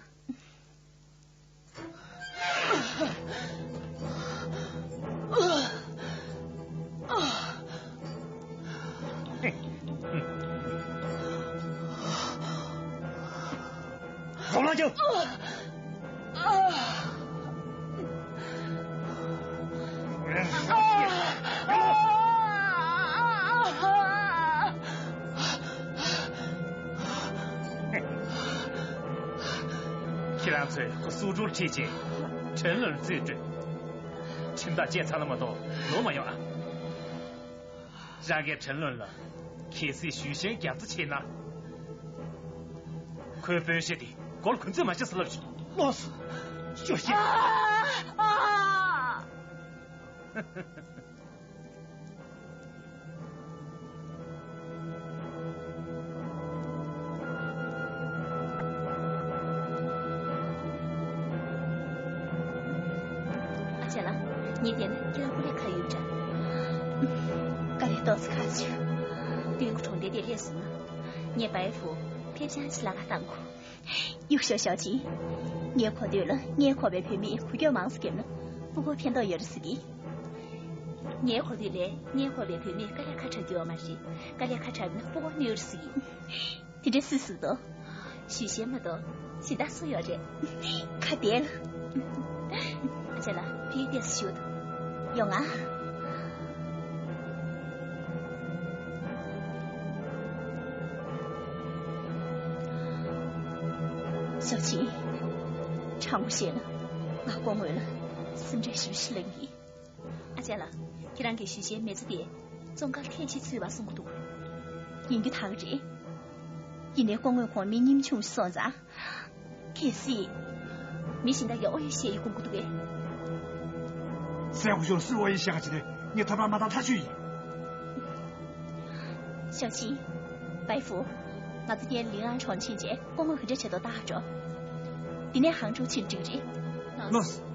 རོགས་ལ་རྒྱུགས། ཁྱེད་རང་ཚོས་ཁོ་སྲོག་དཀྲུག་ཁྲིད་ཅིང་། ཁྲིན་ལུན་རྩིས་སྤྲོད། ཁྲིམས་ཐག་བཅད་ཚར་ན་མ་གཏོགས་ལོག་མ་ཡོང་ཨ། རང་གིས་ཁྲིན་ལུན་ལ་གལ་སྲིད་ཞུས་ཤན་རྒྱབ་རྩ་བྱས་ན། ཁོའི་སྤུན་བཤད་དེ་སྒོར་གུན་རྩིས་མ་བྱེད་ཟེར་ལབ་བྱུང་། ལོས། ཞུས་ཤན། ཨ་ཅག་ལགས། ངས་བལྟས་ན་ཁྱེད་རང་སྐུ་ལས་ཁག་ཡོད་འདྲ། དཀའ་ལས་ཏོག་ཙམ་ཁག་བྱུང་། དུས་འགོ་གྲོང་སྡེ་དེ་སླེབས་སོང་ན། ངས་བའི་ཧྥུ་ཕེབས་རྐྱང་ཅིག་ལག་ཁ་བཏང་གོ། གཡུག་ཞོག་ཞའོ་ཆིན། ངའི་གོ་ཐོས་ལ་ངའི་ཁོག་པའི་བུད་མེད་འགུལ་སྐྱོད་མང་ཙམ་བརྒྱབ་ན་སྤུ་གུར་ཕན་ཐོགས་ཡོད་རེད་ཟེར་གི། ངའི་གོ་ཐོས་ལ་ངའི་ཁོག་པའི་བུད་མེད་དཀའ་ལས་ཁག་དྲགས་ཀྱི་ཡོད་མ་རེད། དཀའ་ལས་ཁག་དྲགས་ན་སྤུ་གུར་གནོད་རེད་ཟེར་གི། དེ་འདྲ་སུས་ཟེར་དོ། ཞུས་ཞན་མ་གཏོགས་གཞན་དག་སུ་ཡོད་རེད། ཁ་བདེ་ལ། ཨ་ཅག་ལགས། ཕ་གིར་བལྟས་སུ་བཞུགས་དང་། ཡོང་ང་། ཞའོ་ཆིན། དྲང་པོ་བཤད་ན་ང་སྐུ་ངོ་ལ་སེམས་ཁྲལ་ཞེ་པོ་ཞིག་ལངས་ཀྱི། ཨ་ཅག་ལགས། ཁྱེད་རང་གིས་ཞུས་ཞན་མི་ཚེ་དེ་ཙོང་ཁ་ལ་ཁྱད་ཆོས་ཚུད་པ་གསུང་གི་འདུག་ཡིན་རྒྱུ་ད་ག་རེད། ཡིན་ནའི་སྐུ་ངོས་ཁོང་མི་ཉམ་ཆུང་ཞིག་སོང་ཙང་། གལ་སྲིད། མི་གཞན་དག་གིས་ཨོ་ཡོད་བཤད་ཡོད་དགོངས་ཀྱི་འདུག་གས། སྲས་སྐུ་ཞབས་སུས་ཨོ་ཡོད་བཤད་ག་བྱེད་དེ། ངས་ཐབས་མ་བཏང་ཐག་ཆོད་ཡིན། ཞའོ་ཆིན། བའི་ཧྥུ། ང་ཚོ་གཉིས་ལིང་ཨན་གྲོང་ཁྱེར་ཕྱིན་བྱས་སྐུ་ངོ་ག་འདྲ་བྱེད་དོ་ལྟ་ཧ་འགྲོ། དེ་ནས་ཧང་ཀྲོའུ་ཕྱིན་འགྲིག་རེད། ལགས་སོ།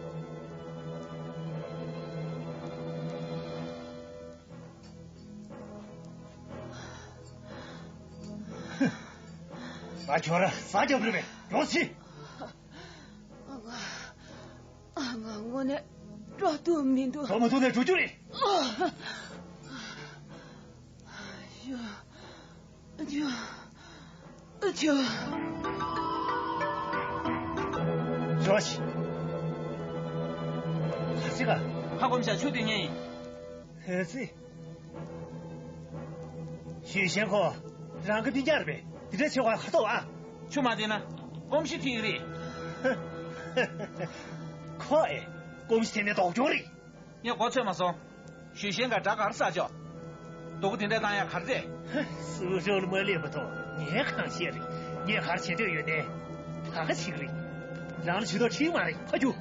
ང་ཁྱོད་རང་ཟ་རྒྱབ་རེད་པས། ཡོང་ཕྱིན། ཨ་ང་། ཨ་ང་དངོས་གནས་འགྲོ་ཐུབ་མི་འདུག་འགྲོ་མི་ཐུབ་ན་འགྲོ་རྒྱུ་རེད། ཡོ། ཨ་ཅོ། ཨ་ཅོ། ཇོ་ཤི། ཧ་སི་ག་ཧ་གོམ་ཤ་ཆུ་དེ་ཉན་ཡིན། ཧེ་སི། ཞུས་ཞན་ཁོ། རང་གི་སྤུན་ཀྱག་རེད་པས། དེ་འདྲ་བྱེད་དགོས་ཁ་ཐོག་ཨ། ཆུ་མ་བསྟེན་ན། ཨོམ་ཤི་ཐིག་རེད། ཁོ་ཨེ། ཨོམ་ཤི་ཐིག་ནས་ལྡོག་གྱོང་རེད། ངས་མགོ་ཚོས་མ་སོང་། ཞུས་ཞན་ག་དགྲ་གར་ས་ཅོག་སྡུག་པོ་དེ་འདྲ་བཏང་ཡ་ག་རེ་རེད། སུ་རོགས་ལ་མ་སླེབས་པ་ཐོག་ངས་གང་ཤེས་རེད། ངས་ག་རེ་བྱེད་འདོད་ཡོད་ནས། ད་ག་ཞིག་རེད། རང་ལ་ཇུས་གཏོགས་ཁྲིད་མ་རེད། ཕ་རྒྱུ།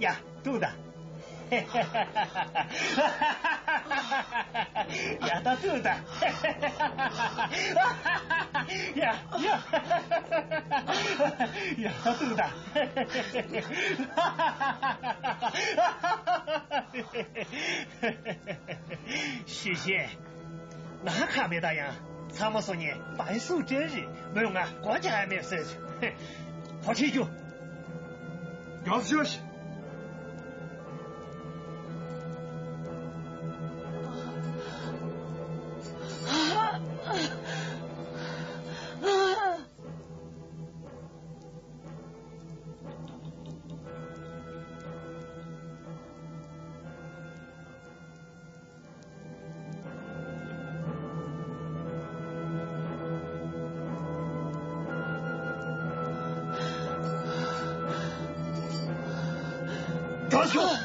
ཡ། ཐུག་ད། ཡ་ད་ཐུག་ད། ཡ་ཡ། ཡ་ད་ཐུག་ད། ཞུས་ཞན། ང་ཁ་མེད་ད་ཡང་། ཚང་མ་སོང་ཉེ་བའི་སུ་ཏྲེན་རེད། མོས་ང་སྒོ་རྒྱག་ཡ་མེད་ཟེར། གོ་ཁྲིད་རྒྱུ། རྒྱག་ཤོག་ད་ཤོག་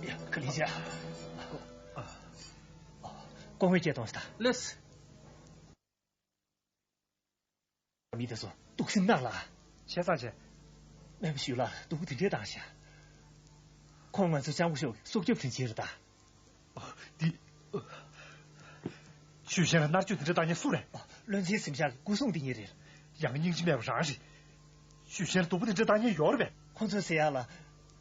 ཡ། ཀ་ལི་ཅ། སྐུ་ངོ་སྐྱེལ་གཏོང་ཞིག་ད། ལེས། མི་དེ་ཚོ་གཏུག་སེམས་གནང་ལ། བྱས་ཙང་བྱས། སྨན་པ་ཞུས་ལ་སྡུག་པོ་དེ་འདྲས་བཏང་ཤག་ཁོང་ང་ཚོ་ལྕམ་སྐུ་ཞབས་ཀྱི་སྲོག་སྐྱོབ་དྲིན་ཆེན་རེད་ད། འདི། ཞུས་ཞན་ལ་མནར་གཅོད་དེ་འདྲས་བཏང་མཁན་སུ་རེད། བློན་ཆེན་གཟིམ་ཤག་གི་སྐུ་སྲུང་དེ་ཉིད་རེད། ཡང་སྙིང་རྗེ་མེད་པ་རང་རེད། ཞུས་ཞན་ལ་སྡུག་པོ་དེ་འདྲས་བཏང་མཁན་ཡོད་རེད་པས། ཁོང་ཚོས་ཟེར་ཡག་ལ།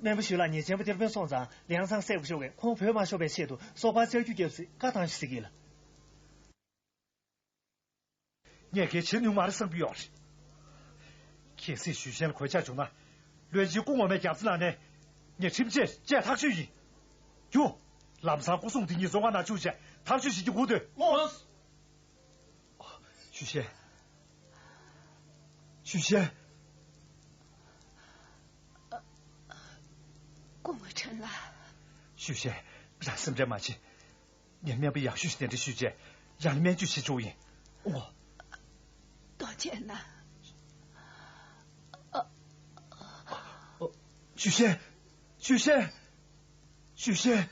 སྨན་པ་ཞུས་ལ་ཉེ་ཆེན་པོ་ཏེར་པན་སོང་ཙང་ལིའང་ཚང་སྲས་སྐུ་ཞབས་ཀྱིས་ཁོང་བོས་མ་ཤོར་བའི་ཆེད་དུ་སོ་པ་བཙལ་རྒྱུ་བརྒྱབ་ཟིག་བཀའ་བཏང་ཞིག་ཟེར་གི་ལ། ངས་གལ་བྱེད་ནུས་མ་རེད་བསམ་གྱི་ཡོད་རེད། གལ་སྲིད་ཞུས་ཞན་ལ་གོད་ཆག་བྱུང་ན། བློན་ཆེན་སྐུ་ངོ་མས་རྒྱབ་རྩི་གནང་ནས། ངས་ཁྲིམས་ཆད་བཅད་ཐག་ཆོད་ཡིན། རྒྱུ། ལམ་སང་སྐུ་སྲུང་དེ་གཉིས་བཙོན་ཁང་ནང་བཅུག་བྱས་ཐག་གཅོད་བྱེད་རྒྱུ་དགོས་འདོད། ལོས། ཞུས་ཞན། ཞུས་ཞན། སྐུ་ངོ་ཁྲེན་ལགས། ཞུས་ཞན། རང་སེམས་ཁྲལ་མ་བྱེད། ངས་སྨན་པ་ཡག་ཤོས་ཤིག་གདན་འདྲེན་ཞུས་བྱས་རང་ལ་སྨན་བཅོས་བྱེད་ཆོག་ཡིན། འོ། ཐུགས་རྗེ་གནང་། ཞུས་ཞན། ཞུས་ཞན། ཞུས་ཞན།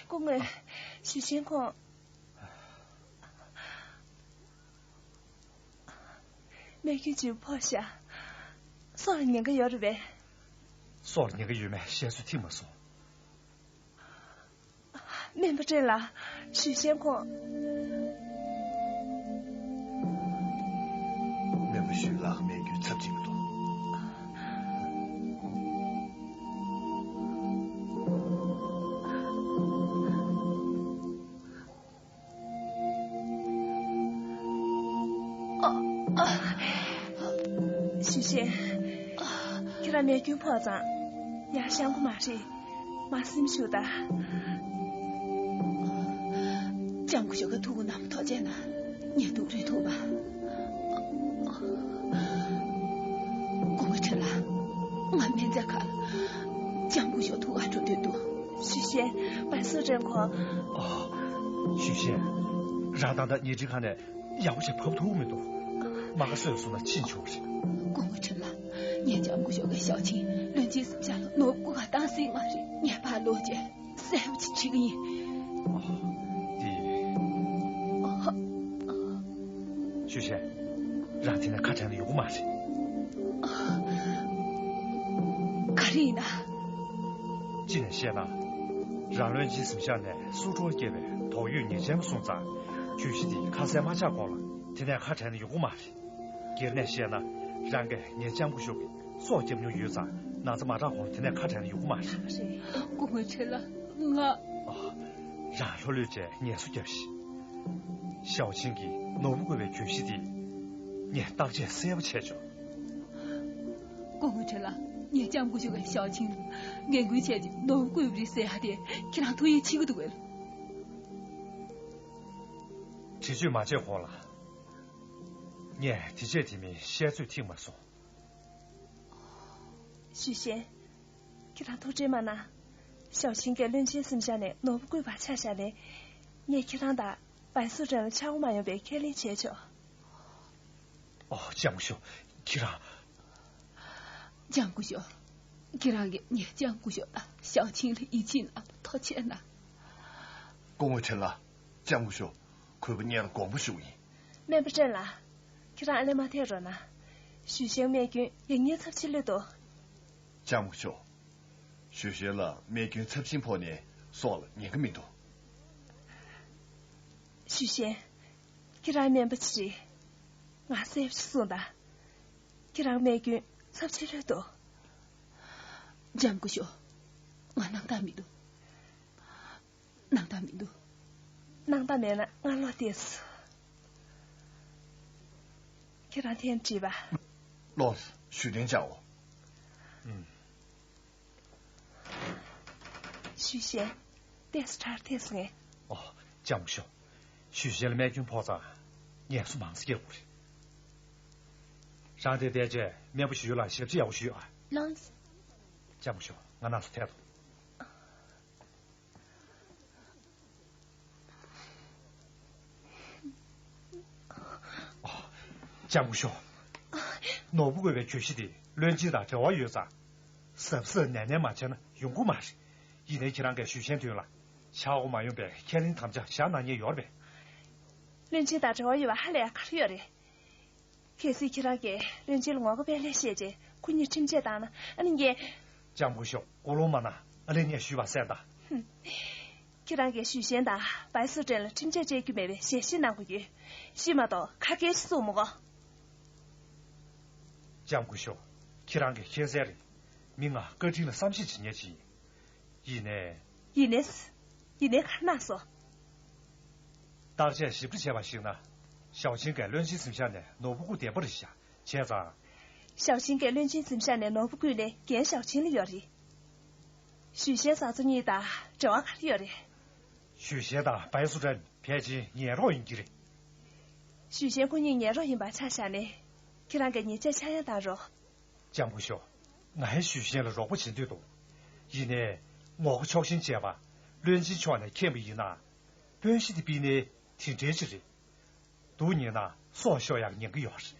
སྐུ་ངོ། ཞུས་ཤན་ཁོང་། རྨས་སྐྱོན་ཅིག་ཕོག་ཤག་སྲོག་ལ་ཉེན་ཁ་ཡོད་རེད་པས། སྲོག་ལ་ཉེན་ཁ་ཡོད་མེད་བཤད་ཚོད་ཐིག་མ་སོང་། སྨན་པ་ཁྲེན་ལགས། ཞུས་ཤན་ཁོང་། སྨན་པ་ཞུས་ལགས་རྨས་སྐྱོན་ཚབས་ཆེན་པོ་འདུག་ཞུས་ཤན། ཁྱེད་རང་རྨས་སྐྱོན་ཕོག་ཙང་ཡར་བཤམ་དགོས་མ་རེད། མར་གཟིམ་བཞུགས་དང་། ལྕམ་སྐུ་ཞབས་ཀྱི་ཐུགས་ཁུར་གནང་བར་ཐུགས་རྗེ་གནང་། ངས་ཐུགས་རེ་ཐུགས་པ། སྐུ་ངོ་ཁྲེན་ལགས། ང་སྨན་རྩིས་ཁང་ལ་ལྕམ་སྐུ་ཞབས་ཐུག་ག་འགྲོ་འདོད་འདུག་ཞུས་ཤན། བའི་སུའུ་ཀྲེན་ཁོང་། ཨ། ཞུས་ཤན། རང་ད་ལྟ་ཉལ་ཁྲིའི་ཁང་ནས་ཡག་པོ་ཞིག་བབས་ཐུབ་མི་འདུག་རྨ་ཁ་གསོས་སོང་ན་ཕྱིན་ཆོག་རེད། སྐུ་ངོ་ཁྲེན་ལགས། ངས་ལྕམ་སྐུ་ཞབས་ཀྱི་ཞའོ་ཆིང་བློན་ཆེན་གཟིམ་ཤག་ལ་ནོར་བུ་བཀོད་པར་བཏང་སྲིད་མ་རེད། ངས་ཕར་ལོག་རྗེས་གསལ་པོ་ཅིག་བྱེད་ཀྱི་ཡིན། ཨ། དེ། ཞུས་ཤན། རང་དེ་ནས་ཁ་བྲལ་ན་ཡོང་གི་མ་རེད། ག་རེ་ཡིན་ན། གཅིག་ནས་བཤད་ན། རང་བློན་ཆེན་གཟིམ་ཤག་ནས་སུ་ཁྲོན་སྐྱེས་པའི་དོགས་ཡོད་ཉེས་ཅན་པ་སོང་ཙང་། གྱོད་གཞི་དེ་ཁ་གསལ་མ་ཆགས་གོང་ལ་དེ་ནས་ཁ་བྲལ་ན་ཡོང་གི་མ་རེད། སྒེར་ནས་བཤད་ན། རང་གིས་ངའི་ལྕམ་སྐུ་ཞབས་ཀྱི་སྲོག་བསྐྱབས་མྱོང་ཡོད་ཙང་། ན་ཚ་མ་དྲག་གོང་དེ་ནས་ཁ་བྲལ་ན་ཡོང་གི་མ་རེད། སྐུ་ངོ་ཁྲེན་ལགས། ང་། ཨ། རང་ལྷོད་ལྷོད་བྱས་ངལ་གསོ་རྒྱབ་ཤིག་ཞའོ་ཆིང་གིས་ནོར་བུ་བཀོད་པའི་གྱོད་གཞི་དེ་ངས་བརྟག་དཔྱད་གསལ་པོ་བྱས་ཆོག་སྐུ་ངོ་ཁྲེན་ལགས། ངས་ལྕམ་སྐུ་ཞབས་ཀྱིས་ཞའོ་ཆིང་ལ་ངན་སྐུལ་བྱས་ཏེ་ནོར་བུ་བརྐུས་པ་རེད་ཟེར་ཡ་དེ་ཁྱེད་རང་ཐུགས་ཡིད་ཆེས་ཀྱི་འདུག་གས། འདྲི་གཅོད་མ་བྱས་གོང་ལ། ངས་དེ་བྱས་དེ་མིན་བཤད་ཚོད་ཐིག་མ་སོང་། ཞུས་ཤན། ཁྱེད་རང་ཐུགས་ཁྲལ་མ་གནང་། ཞའོ་ཆིང་གིས་བློན་ཆེན་གཟིམ་ཤག་ནས་ནོར་བུ་བརྐུས་པ་ཆ་བཞག་ནས། ངས་ཁྱེད་རང་དང་བའི་སུའུ་ཀྲེན་ལ་ཆག་སྒོ་མ་ཡོང་པའི་ཁས་ལེན་བྱས་ཆོག་ཨོ། ལྕམ་སྐུ་ཞབས། ཁྱེད་རང་། ལྕམ་སྐུ་ཞབས། ཁྱེད་རང་གིས་ངའི་ལྕམ་སྐུ་ཞབས་དང་ཞའོ་ཆིང་ལ་ཡིད་ཆེས་གནང་བར་ཐུགས་རྗེ་གནང་། སྐུ་ངོ་ཁྲེན་ལགས། ལྕམ་སྐུ་ཞབས། གུས་པ་སྙན་ལ་དགོངས་པ་ཞུ་གི་ཡིན། སྨན་པ་ཁྲེན་ལགས། ཁྱེད་རང་ཨ་ལས་མ་ཐད་རོགས་གནང་། ཞུས་ཤན་རྨས་སྐྱོན་ཡང་སྙིང་ཚབས་ཆེ་ལོས་འདུག་ལྕམ་སྐུ་ཞབས། ཞུས་ཤན་ལ་རྨས་སྐྱོན་ཚབས་ཆེན་ཕོག་ནས་སྲོག་ལ་ཉེན་ཁ་མི་འདུག་ཞུས་ཤན། ཁྱེད་རང་སྨན་པ་ཅིག་རེད། ང་གསལ་པོ་ཞིག་གསུངས་དང་། ཁྱེད་རང་རྨས་སྐྱོན་ཚབས་ཆེ་ལོས་འདུག་ལྕམ་སྐུ་ཞབས། ང་སྣང་དག་མི་འདུག་སྣང་དག་མི་འདུག་སྣང་དག་མེད་ན་ང་ལོག་བལྟས་སོང་། ཁྱེད་རང་ཐད་དྲིས་པ། ལོག་ཞུ་དོན་བྱའོ། ཨུམ། ཞུས་ཤན། བལྟས་སོང་ཁྲར་ཐད་སོང་ངས། ཨོ། ལྕམ་སྐུ་ཞབས། ཞུས་ཤན་ལ་རྨས་སྐྱོན་ཕོག་ཙང་། ངལ་གསོ་མང་ཙམ་རྒྱག་དགོས་རེད། རང་དེར་བསྡད་བྱས་སྨན་པ་ཞུས་ལ་ཞབས་ཕྱི་ཡག་པོ་ཞུས་ཨ། ལགས་སོ། ལྕམ་སྐུ་ཞབས། ང་རྣམས་སུ་ཐད་དོ། ལྕམ་སྐུ་ཞབས། ནོར་བུ་བརྐུས་པའི་གྱོད་གཞི་དེ་བློན་ཆེན་དང་འབྲེལ་བ་ཡོད་ཙང་། གཟབ་གཟབ་ནན་ནན་མ་བྱས་ན་ཡོང་གི་མ་རེད། ཡིན་ནའི་ཁྱེད་རང་གིས་ཞུས་ཤན་མདུན་ལ་ཆག་སྒོ་མ་ཡོང་པའི་ཁས་ལེན་དམ་བཅའ་བཞག་གནང་མཁན་ཡོད་རེད་པས། བློན་ཆེན་དང་འབྲེལ་བ་ཡོད་པ་ཧ་ལས་ཡག་ག་རེ་ཡོད་རེད། གལ་སྲིད་ཁྱེད་རང་གིས་བློན་ཆེན་ལ་ངོ་དགའ་དཔལ་ལེགས་བཤད་རྗེས་ཁོ་གཉིས་ཁྲིམས་ཆད་བཏང་ན་ཨ་ནི་ངས། ལྕམ་སྐུ་ཞབས། ཀོ་ལོང་མ་ན། ཨ་ལེ་ངས་ཞུས་པ་གསན་དང་། ཧུམ། ཁྱེད་རང་གིས་ཞུས་ཤན་དང་བའི་སུའུ་ཀྲེན་ལ་ཁྲིམས་ཆད་གཅོད་རྒྱུ་མེད་པའི་ཞལ་བཞེས་གནང་དགོས་ཀྱི་ཡོད། ཤི་མ་གཏོགས་ཁ་སྐད་ཞིག་གསུང་མི་དགོས། ལྕམ་སྐུ་ཞབས། ཁྱེད་རང་གིས་མཁྱེན་གསལ་རེད། མི་ང་བཀའ་དྲིན་ལ་བསམ་ཤེས་བྱེད་མཁན་ཅིག་ཡིན། ཡིན་ནའི། ཡིན་ནའི། ཡིན་ནའི་ག་རེ་གནང་སོང་། བརྟག་དཔྱད་ཞིབ་ཕྲ་བྱས་པར་གཞིགས་ན། ཞའོ་ཆིང་གིས་བློན་ཆེན་གཟིམ་ཤག་ནས་ནོར་བུ་བརྐུས་བསྡད་པ་རེད་ཤག་བྱས་ཙང་། ཞའོ་ཆིང་གིས་བློན་ཆེན་གཟིམ་ཤག་ནས་ནོར་བུ་བརྐུས་ནའི་འགན་ཞའོ་ཆིང་ལ་ཡོད་རེད། ཞུས་ཤན་བཟའ་ཚོ་གཉིས་དང་འབྲེལ་བ་ག་རེ་ཡོད་རེད། ཞུས་ཤན་དང་བའི་སུའུ་ཀྲེན་ཕལ་ཆེར་ཉལ་རོགས་ཡིན་གྱི་རེད། ཞུས་ཤན་ཁོ་གཉིས་ཉལ་རོགས་ཡིན་པ་ཆ་བཞག་ནས། ཁྱེད་རང་གིས་ཉེས་ཆད་ཆག་ཡང་བཏང་རོགས། ལྕམ་སྐུ་ཞབས། ང་ཡང་ཞུས་ཤན་ལ་རོགས་པ་བྱེད་འདོད་འདུག་ཡིན་ནའི། ངོ་རྒོལ་ཕྱོགས་ཞེན་བྱས་པ། བློན་ཆེན་མཆོག་ནས་མཁྱེན་པ་ཡིན་ན། དཔོན་གཞི་དེ་ཕུད་ནའི་དེ་འདྲའི་ཅིག་རེད། སྡུག་ཉེས་ན་སྲོག་ཤོར་ཡག་ཉེན་ཁ་ཡོད་རེད།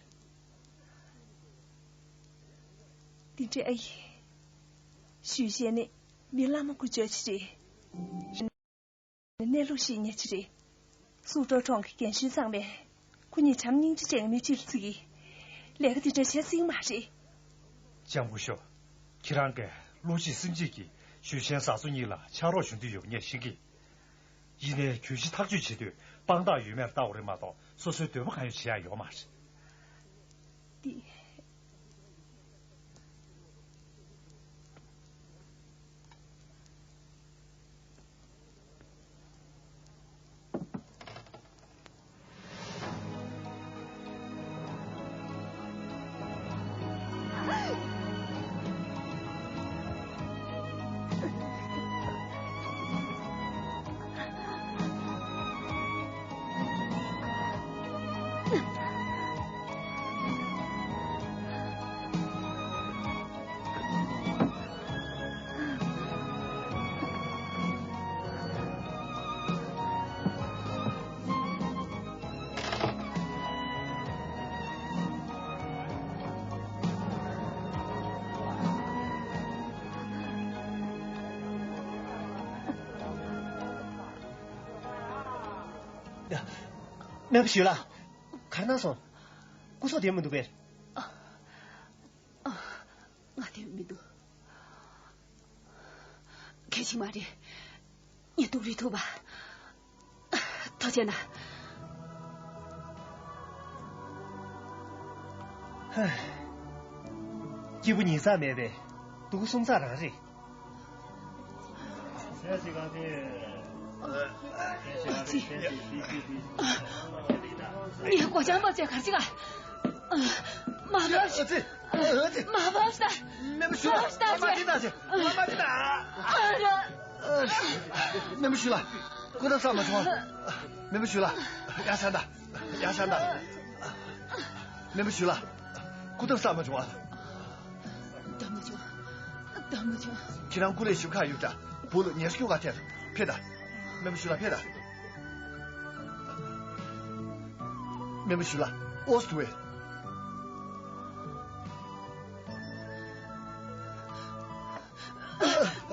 དེ་འདྲའི་ཨ་ཡེ། ཞུས་ཤན་ནི་མི་ལ་མ་ཀུ་ཅོ་ཅིག་རེད། གནས་ལུགས་ཤེས་མཁན་ཅིག་རེད། སུའུ་ཀྲོའུ་གྲོང་གི་རྒན་གཞོན་ཚང་མས་ཁོ་གཉིས་བྱམས་སྙིང་རྗེ་ཅན་མི་གཅིག་ལ་བརྩི་གི། ལས་ཀ་དེ་འདྲ་བྱེད་སྲིད་མ་རེད། ལྕམ་སྐུ་ཞབས། ཁྱེད་རང་གིས་བློ་གཅིག་སེམས་གཅིག་གིས་ཞུས་ཤན་བཟའ་ཚོ་གཉིས་ལ་ཕྱག་རོགས་ཞུ་འདོད་ཡོད་པ་ངས་ཤེས་ཀྱི། ཡིན་ནའི་གྱོད་གཞི་ཐག་གཅོད་བྱེད་དུས་དཔང་རྟགས་ཡོད་མེད་ལ་ལྟ་དགོས་རེད་མ་གཏོགས་སོ་སོའི་འདོད་པ་གང་ཡོད་བྱེད་ཡ་ཡོད་མ་རེད། འདི། སྨན་པ་ཞུས་ལགས། ག་རེ་གནང་སོང་། སྐུ་སྲོག་བདེ་མི་འདུག་པས། ང་བདེ་མི་འདུག་གལ་ཆེན་མ་རེད། ངས་སྡུག་རུས་ཐུབ་པ། ཐུགས་རྗེ་གནང་། སྐྱིད་པོ་ཉིན་མཚན་མེད་པས་སྡུག་གསུམ་ཚང་རང་རེད། ངས་སྒོ་བྱང་བབས་བྱས་གར་ཅིག་ག་མ་བབས་ཤིག་ཨ་ཙི། ཨ་ཙི། མ་བབས་ཤིག་སྨན་པ་ཞུས་ལགས། མ་བབས་ཤིག་མ་བཏང་ཟེར། མ་བཏང་ཟེར། ཨ་ར། སྨན་པ་ཞུས་ལགས། སྐུ་ཐབ་བསགས་མ་བྱུང་ཨ། སྨན་པ་ཞུས་ལགས། ཡར་ཤར་ད། ཡར་ཤར་ད། སྨན་པ་ཞུས་ལགས། སྐུ་ཐབ་བསགས་མ་བྱུང་ཨ། བཏང་མ་བྱུང་། བཏང་མ་བྱུང་། ཁྱེད་རང་སྐུ་ལས་ཞིབ་ཁག་ཡོད་ཀྱང་བུ་ལ་ཉེར་སྐྱོ་ག་ཐེར་ཕེབས་ད། སྨན་པ་ཞུས་ལགས་ཕེབས་ད། སྨན་པ་ཞུས་ལགས། ཨོ་སི་ཏུ་ཝེ།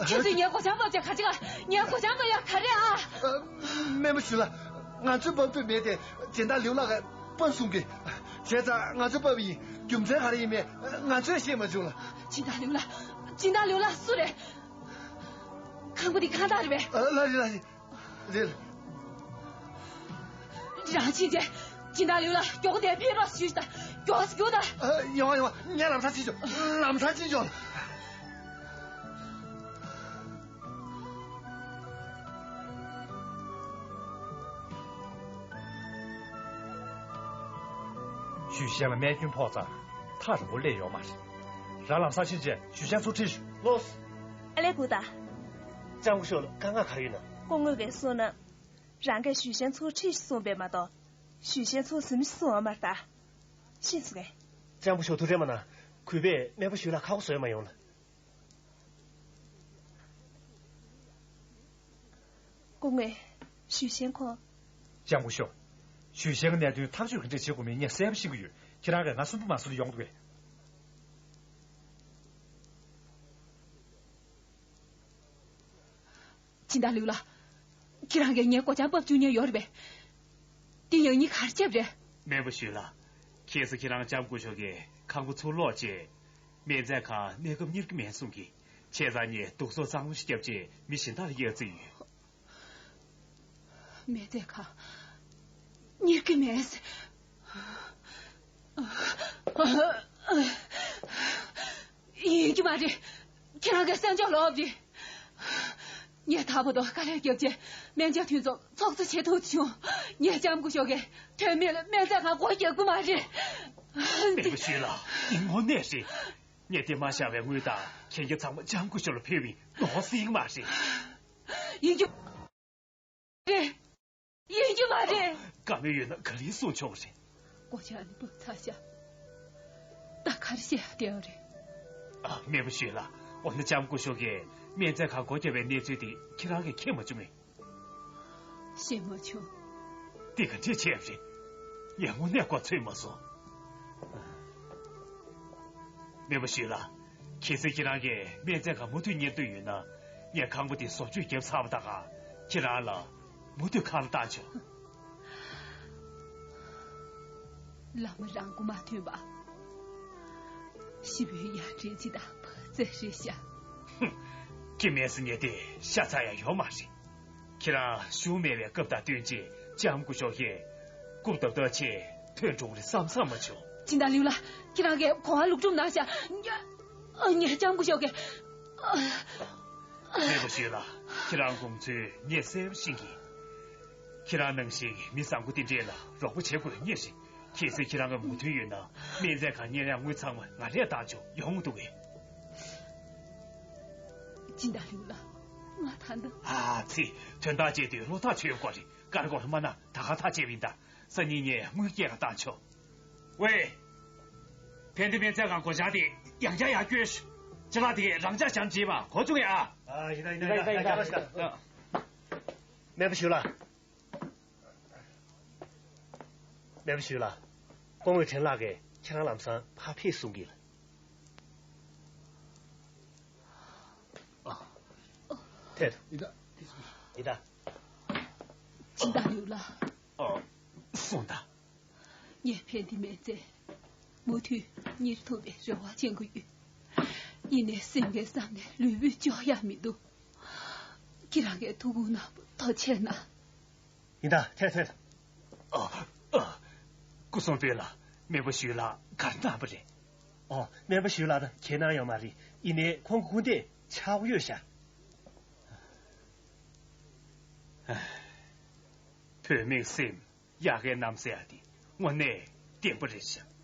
ཁྱེད་ཚོས་ངའི་སྒོ་བྱང་བབས་བྱས་ག་ཅི་ག་ངའི་སྒོ་བྱང་བབས་ཡ་ག་རེ་ཨ། སྨན་པ་ཞུས་ལགས། ང་ཚོས་བབས་ཐུབ་མེད་དེ་སྦྱིན་བདག་ལིའུ་ལགས་ཀྱིས་ཕབ་གསུང་གི་བྱས་ཙང་ང་ཚོས་བབས་པ་ཡིན། རྒྱུ་མཚན་ག་རེ་ཡིན་མིན་ང་ཚོས་ཤེས་མ་བྱུང་ལགས། སྦྱིན་བདག་ལིའུ་ལགས། སྦྱིན་བདག་ལིའུ་ལགས་སུ་རེད། ཁང་པ་འདི་ཁང་བདག་རེད་པས། ལགས་རེད་ལགས་རེད། རེད། རང་ཕྱིན་ཆད་སྦྱིན་བདག་ལིའུ་ལགས་མགྱོགས་པོ་འདིར་ཕེབས་རོགས་ཞུས་ཤིག་ད། མགྱོགས་སུ་མགྱོགས་ད། ཡོང་བ་ཡོང་བ། ངས་ལམ་སང་ཕྱིན་ཆོག་ལམ་སང་ཕྱིན་ཆོག་ཞུས་ཤན་ལ་རྨས་སྐྱོན་ཕོག་ཙང་ཐག་རིང་པོ་སླེབས་ཡོད་མ་རེད། རང་ལམ་སང་ཕྱིན་ཆད་ཞུས་ཤན་ཚུར་ཁྲིད་ཤོག་ལོས། ཨ་ལས་གུ་ད། ལྕམ་སྐུ་ཞབས་ལ་དཀའ་ངལ་ག་རེ་ཡོད་ན། སྐུ་ངོ་བས་གསུངས་ན། རང་གིས་ཞུས་ཤན་ཚུར་ཁྲིད་ཤོག་གསུངས་པས་མ་གཏོགས། ཞུས་ཤན་ཚུར་ཟིན་གསུངས་ཡོད་མ་རེད་ད། ཤེས་སོང་ངས། ལྕམ་སྐུ་ཞབས་ཐུགས་ཁྲལ་མ་གནང་། གུས་པས་སྨན་པ་ཞུས་ལགས་ཁག་པོ་བཟོས་མ་ཡོང་ལགས། སྐུ་ངོ། ཞུས་ཤན་ཁོ། ལྕམ་སྐུ་ཞབས། ཞུས་ཤན་གྱི་གནད་དོན་ཐག་གཅོད་ག་འདྲས་བྱེད་དགོས་མིན་ངས་གསལ་པོ་ཤེས་ཀྱི་ཡོད། ཁྱེད་རང་གིས་ང་གསོན་པོ་མ་བཟོ་ན་ཡོང་གི་རེད། སྦྱིན་བདག་ལིའུ་ལགས། ཁྱེད་རང་གིས་ངའི་སྒོ་བྱང་ཕབ་བཅུག་མཁན་ཡོད་རེད་པས། དེ་ཡང་སྙིང་ག་རེ་བྱས་པ་རེད། སྨན་པ་ཞུས་ལགས། ཁ་སང་ཁྱེད་རང་ལྕམ་སྐུ་ཞབས་ཀྱིས་ཁང་པ་ཚུར་སློག་རྗེས། སྨན་རྫས་ཁང་གནས་སྐབས་གཉེར་གྱི་མེད་གསུང་གིས། བྱས་ཙང་ངས་དུག་གསོག་གཙང་མ་ཞིག་བརྒྱབ་རྗེས་མི་གཞན་དག་ལ་གཡར་རྩིས་ཡོད། སྨན་རྫས་ཁང་གཉེར་གྱི་མེད། ཡིན་གྱི་མ་རེད། ཁྱེད་རང་གིས་གསན་འཇོག་ལོག་པ་རེད། ངས་ད་བར་དུ་དཀའ་ལས་བརྒྱབ་རྗེས་སྨན་རྫས་ཐོན་ཚོགས་ཚོགས་གཙོ་བྱེད་ཐུབ་བྱུང་། ངས་ལྕམ་སྐུ་ཞབས་ཀྱིས་དོན་མེད་ལ་སྨན་རྫས་ཁང་སྒོ་རྒྱག་གི་མ་རེད། སྨན་པ་ཞུས་ལགས། འདི་དངོས་གནས་རེད། ངས་འདི་མ་བཞག་པའི་དངུལ་དང་གན་རྒྱ་ཚང་མ་ལྕམ་སྐུ་ཞབས་ལ་ཕུལ་བའི་ནོར་སྲིད་མ་རེད། ཡིན་རྒྱུ་རེད། ཡིན་རྒྱུ་མ་རེད། བཀའ་མོལ་ཡོད་ན་ག་ལེར་གསུང་ཆོག་རེད། སྒོ་ལྕགས་ནི་བབས་ཚར་ཤག་ད་ག་རེ་བཤད་ཡ་བསྡད་ཡོད་རེད། ཨ། སྨན་པ་ཞུས་ལགས། འོ་ན་ལྕམ་སྐུ་ཞབས་ཀྱིས་སྨན་རྫས་ཁང་སྒོ་བརྒྱབ་པའི་གནས་ཚུལ་དེ་ཁྱེད་རང་གིས་མཁྱེན་མ་བྱུང་ངས། ཤེས་མ་བྱུང་། འདི་ག་འདྲས་བྱས་པ་རེད། ངས་དངོས་གནས་མགོ་ཚོས་མ་སོང་། སྨན་པ་ཞུས་ལགས། གལ་སྲིད་ཁྱེད་རང་གིས་སྨན་རྫས་ཁང་མུ་མཐུད་གཉེར་འདོད་ཡོད་ན། ངས་ཁང་པ་འདི་བཟོ་བཅོས་བརྒྱབ་ཚར་བ་དང་། ཁྱེད་རང་ལ་ མུ་མཐུད་ཁ་ལ་བཏང་ཆོག་བླ་མ་རང་མགོ་མ་ཐོན་པ། ཤི་བོའི་ཡ་བྲལ་ཅི་དང་ཕ་ཙེ་རེད་ཤག་སྐྱེ་མེད་སི་ཉེ་དེ་ཤ་ཚ་ཡ་ཡོད་མ་རེད། ཁྱེད་རང་ཞུ་མེད་པའི་སྐབས་དང་བསྟུན་ཅིག་ལྕམ་སྐུ་ཞབས་ཀྱིས་སྐུ་ཐོབ་ཐབས་ཆེད་ཐོན་འགྲོ་གི་རེད་བསམ་བསམ་མ་བྱུང་། སྦྱིན་བདག་ལིའུ་ལགས། ཁྱེད་རང་གིས་གོང་བ་ལུགས་སྒྲུབ་གནང་ཤག་ཉ་ཉ་ལྕམ་སྐུ་ཞབས་ཀྱིས། མེས་པོ་ཞུས་ལགས། ཁྱེད་རང་དགོངས་ཚུལ་ངས་གསལ་པོ་ཤེས་ཀྱི། ཁྱེད་རང་ནང་བཞིན་མི་བཟང་པོ་དེ་འདྲས་ལ་རོགས་པ་བྱེད་དགོས་ངེས་རེད། གལ་སྲིད་ཁྱེད་རང་གི་མོས་མཐུན་ཡོད་ན་སྨན་རྫས་གང་གཉེར་ཡག་དངུལ་ཚང་མ་ང་ལས་བཏང་ཆོག་ཡོང་འདུག་གས། སྦྱིན་བདག་ལིའུ་ལགས། ང་ད་ལྟ། ཨ་ཙི། དོན་དག་བྱེད་དུས་བློ་ཐག་ཆོད་དགོས་རེད། དཀར་སྒོར་མ་ན་ད་ག་ཐག་བཅད་པ་ཡིན་ད། སང་ཉིན་ངས་དངུལ་སྐྱེལ་ག་བཏང་ཆོག་ཝེ། ཕན་བདེ་སྨན་རྫས་ཁང་སྒོ་བྱང་དེ་ཡང་བསྐྱར་ཡར་སྐྱོན་ཞུ། ཅ་ལག་དེ་རང་འཇགས་བྱམས་བྱེད་པ་གོ་བྱུང་ངས་ཨ། ཨ་ཡིན་ད་ཡིན་ད་ཡིན་ད་ཡིན་ད་ཡིན་ད། མེས་པོ་ཞུས་ལགས། མེས་པོ་ཞུས་ལགས། སྐུ་ངོ་ཁྲེན་ལགས་ཀྱིས་ཁྱེད་རང་ལམ་སང་ཕར་ཕེབས་གསུང་གི། ཐད། ཡིན་ད། ཡིན་ད། སྦྱིན་བདག་ལིའུ་ལགས། ཨ། གསུངས་དང་། ངས་ཕན་བདེ་སྨན་རྫས་མུ་མཐུད་གཉེར་ཐུབ་པའི་རེ་བ་བཅངས་ཀྱི་ཡོད། ཡིན་ནའི་སེམས་ཀྱི་བསམ་ནས་ལུས་པོས་ལྕོགས་ཡ་མི་འདུག་ཁྱེད་རང་གིས་ཐུགས་ཁུར་གནང་བ་ཐུགས་རྗེ་གནང་། ཡིན་ད། ཐད་ཐད། ཨ། ཨ། སྐུ་སྲུང་སྤེལ་ལགས། མེས་པོ་ཞུས་ལགས་ག་རེ་གནང་བ་རེད། ཨོ། མེས་པོ་ཞུས་ལགས་ད་གྱེས་གནང་ཡོད་མ་རེད། ཡིན་ནའི་ཁོང་གི་སྐུ་ལྡེ་ཆག་ཡོད་ཤག་བུད་མེད་སེམས་ཡག་གའི་རྣམ་གསལ་ཡ་དེ་དངོས་གནས་བདེན་པ་རེད་ཤག་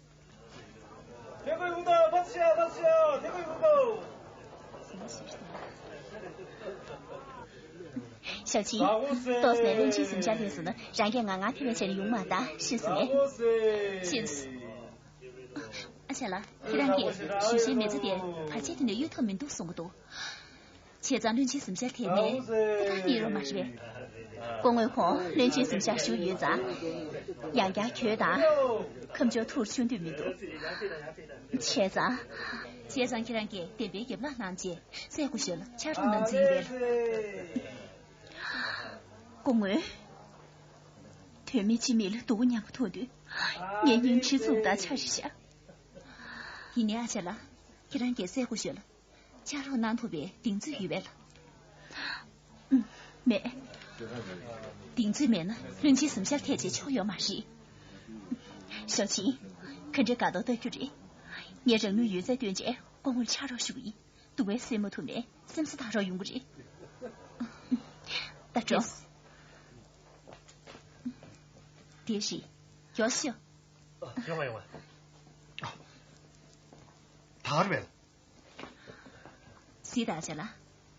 ཞའོ་ཆིང་། ཏོག་ཙམ་བློན་ཆེན་གཟིམ་ཤག་སླེབས་སོང་ན་རང་གིས་ང་ང་ཕེབས་པའི་ཆེད་ནས་ཡོང་མ་ད་ཤེས་སོང་ངས། ཤེས་སོང་། ཨ་ཅག་ལགས། ཁྱེད་རང་གིས་ཞུ་ཤེས་མི་ཚེ་དེ་བར་ཆད་དེ་ནས་གཡོལ་ཐབས་མི་འདུག་གསུང་གི་འདུག་བྱས་ཙང་བློན་ཆེན་གཟིམ་ཤག་ཐད་ནས་ཐུགས་ཐག་ཉེ་རུ་མ་རེད། སྐུ་ངོ་ཁོང་བློན་ཆེན་གཟིམ་ཤག་བཞུགས་ཡོད་ཙང་། ཡང་བསྐྱར་གྱོད་དང་། ཁམས་ཕྱོགས་ཐུགས་ཆུང་དུས་མི་འདུག་བྱས་ཙང་། བྱས་ཙང་ཁྱེད་རང་གིས་བདེན་པའི་རྒྱབ་ལངས་གནང་རྗེས་སྲས་སྐུ་ཞབས་ལ་ཕྱག་རོགས་གནང་རྩིས་ཡོད་པས། སྐུ་ངོ། དོན་མེད་ཅི་མེད་ལ་སྡུག་པོ་མཉམ་པོ་མཐོང་དུས། ངའི་སྙིང་ཁྲི་ཚུགས་དང་ཆ་ཞིག་བཞག་ཡིན་ནའི་ཨ་ཅག་ལགས། ཁྱེད་རང་གིས་སྲས་སྐུ་ཞབས་ལ། ཕྱག་རོགས་གནང་ཐུབ་པའི་གདེང་ཚོད་ཡོད་པས་ལགས། མེད། གདེང་ཚོད་མེད་ན་བློན་ཆེན་གཟིམ་ཤག་ཐད་བྱས་ཆོག་ཡོད་མ་རེད། ཞའོ་ཆིང་། ག་འདྲའི་དགའ་ཏོག་ལྟ་རྒྱུ་རེད། ངས་རང་ནུས་ཡོད་ཚད་བཏོན་བྱས་སྐུ་ངོར་ཕྱག་རོགས་ཞུ་གི་ཡིན། སྡུག་པའི་སེམས་མ་ཐུབ་ནས་སེམས་གསོ་གཏང་རོགས་ཡོང་གི་རེད། ད་འགྲོ། དེ་རེད། ཡོ་ཤི། ཡོང་བ་ཡོང་བ། ད་རེད་པས། སི་ད་ཅ་ལགས།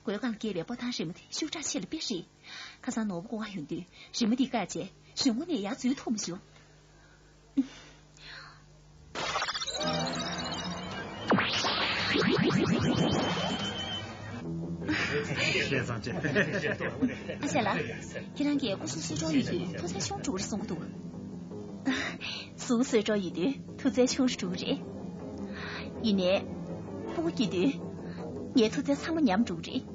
མགོའི་སྒང་སྐྱེས་པའི་སྤོ་ཐང་རི་མོ་དེ་ཤུགས་དྲག་ཆེ་ལ་དཔེ་རེད། ཁ་སང་ནོར་བུ་སྐུ་ངལ་ཡོང་དུས་རི་མོ་འདི་བཀག་བྱས་གཞུག་གུ་ནས་ཡར་འཛུལ་ཐུབ་མ་བྱུང་། ཤེས་ཙང་ཅེ། ཨ་ཅག་ལགས། ཁྱེད་རང་གིས་སྐུ་སྲུང་གསོལ་གྲོགས་ཡིན་དུས་ཐུགས་བརྩེ་ཆུང་དྲགས་རེད་གསུང་གི་འདུག་སྲུང་གསོལ་གྲོགས་ཡིན་དུས་ཐུགས་བརྩེ་ཆུང་རུ་འགྲོ་གི་རེད། ཡིན་ནའི། སྤུ་གུ་སྐྱེས་དུས། ངའི་ཐུགས་བརྩེ་ཚང་མ་ཉམས་འགྲོ་གི་རེད།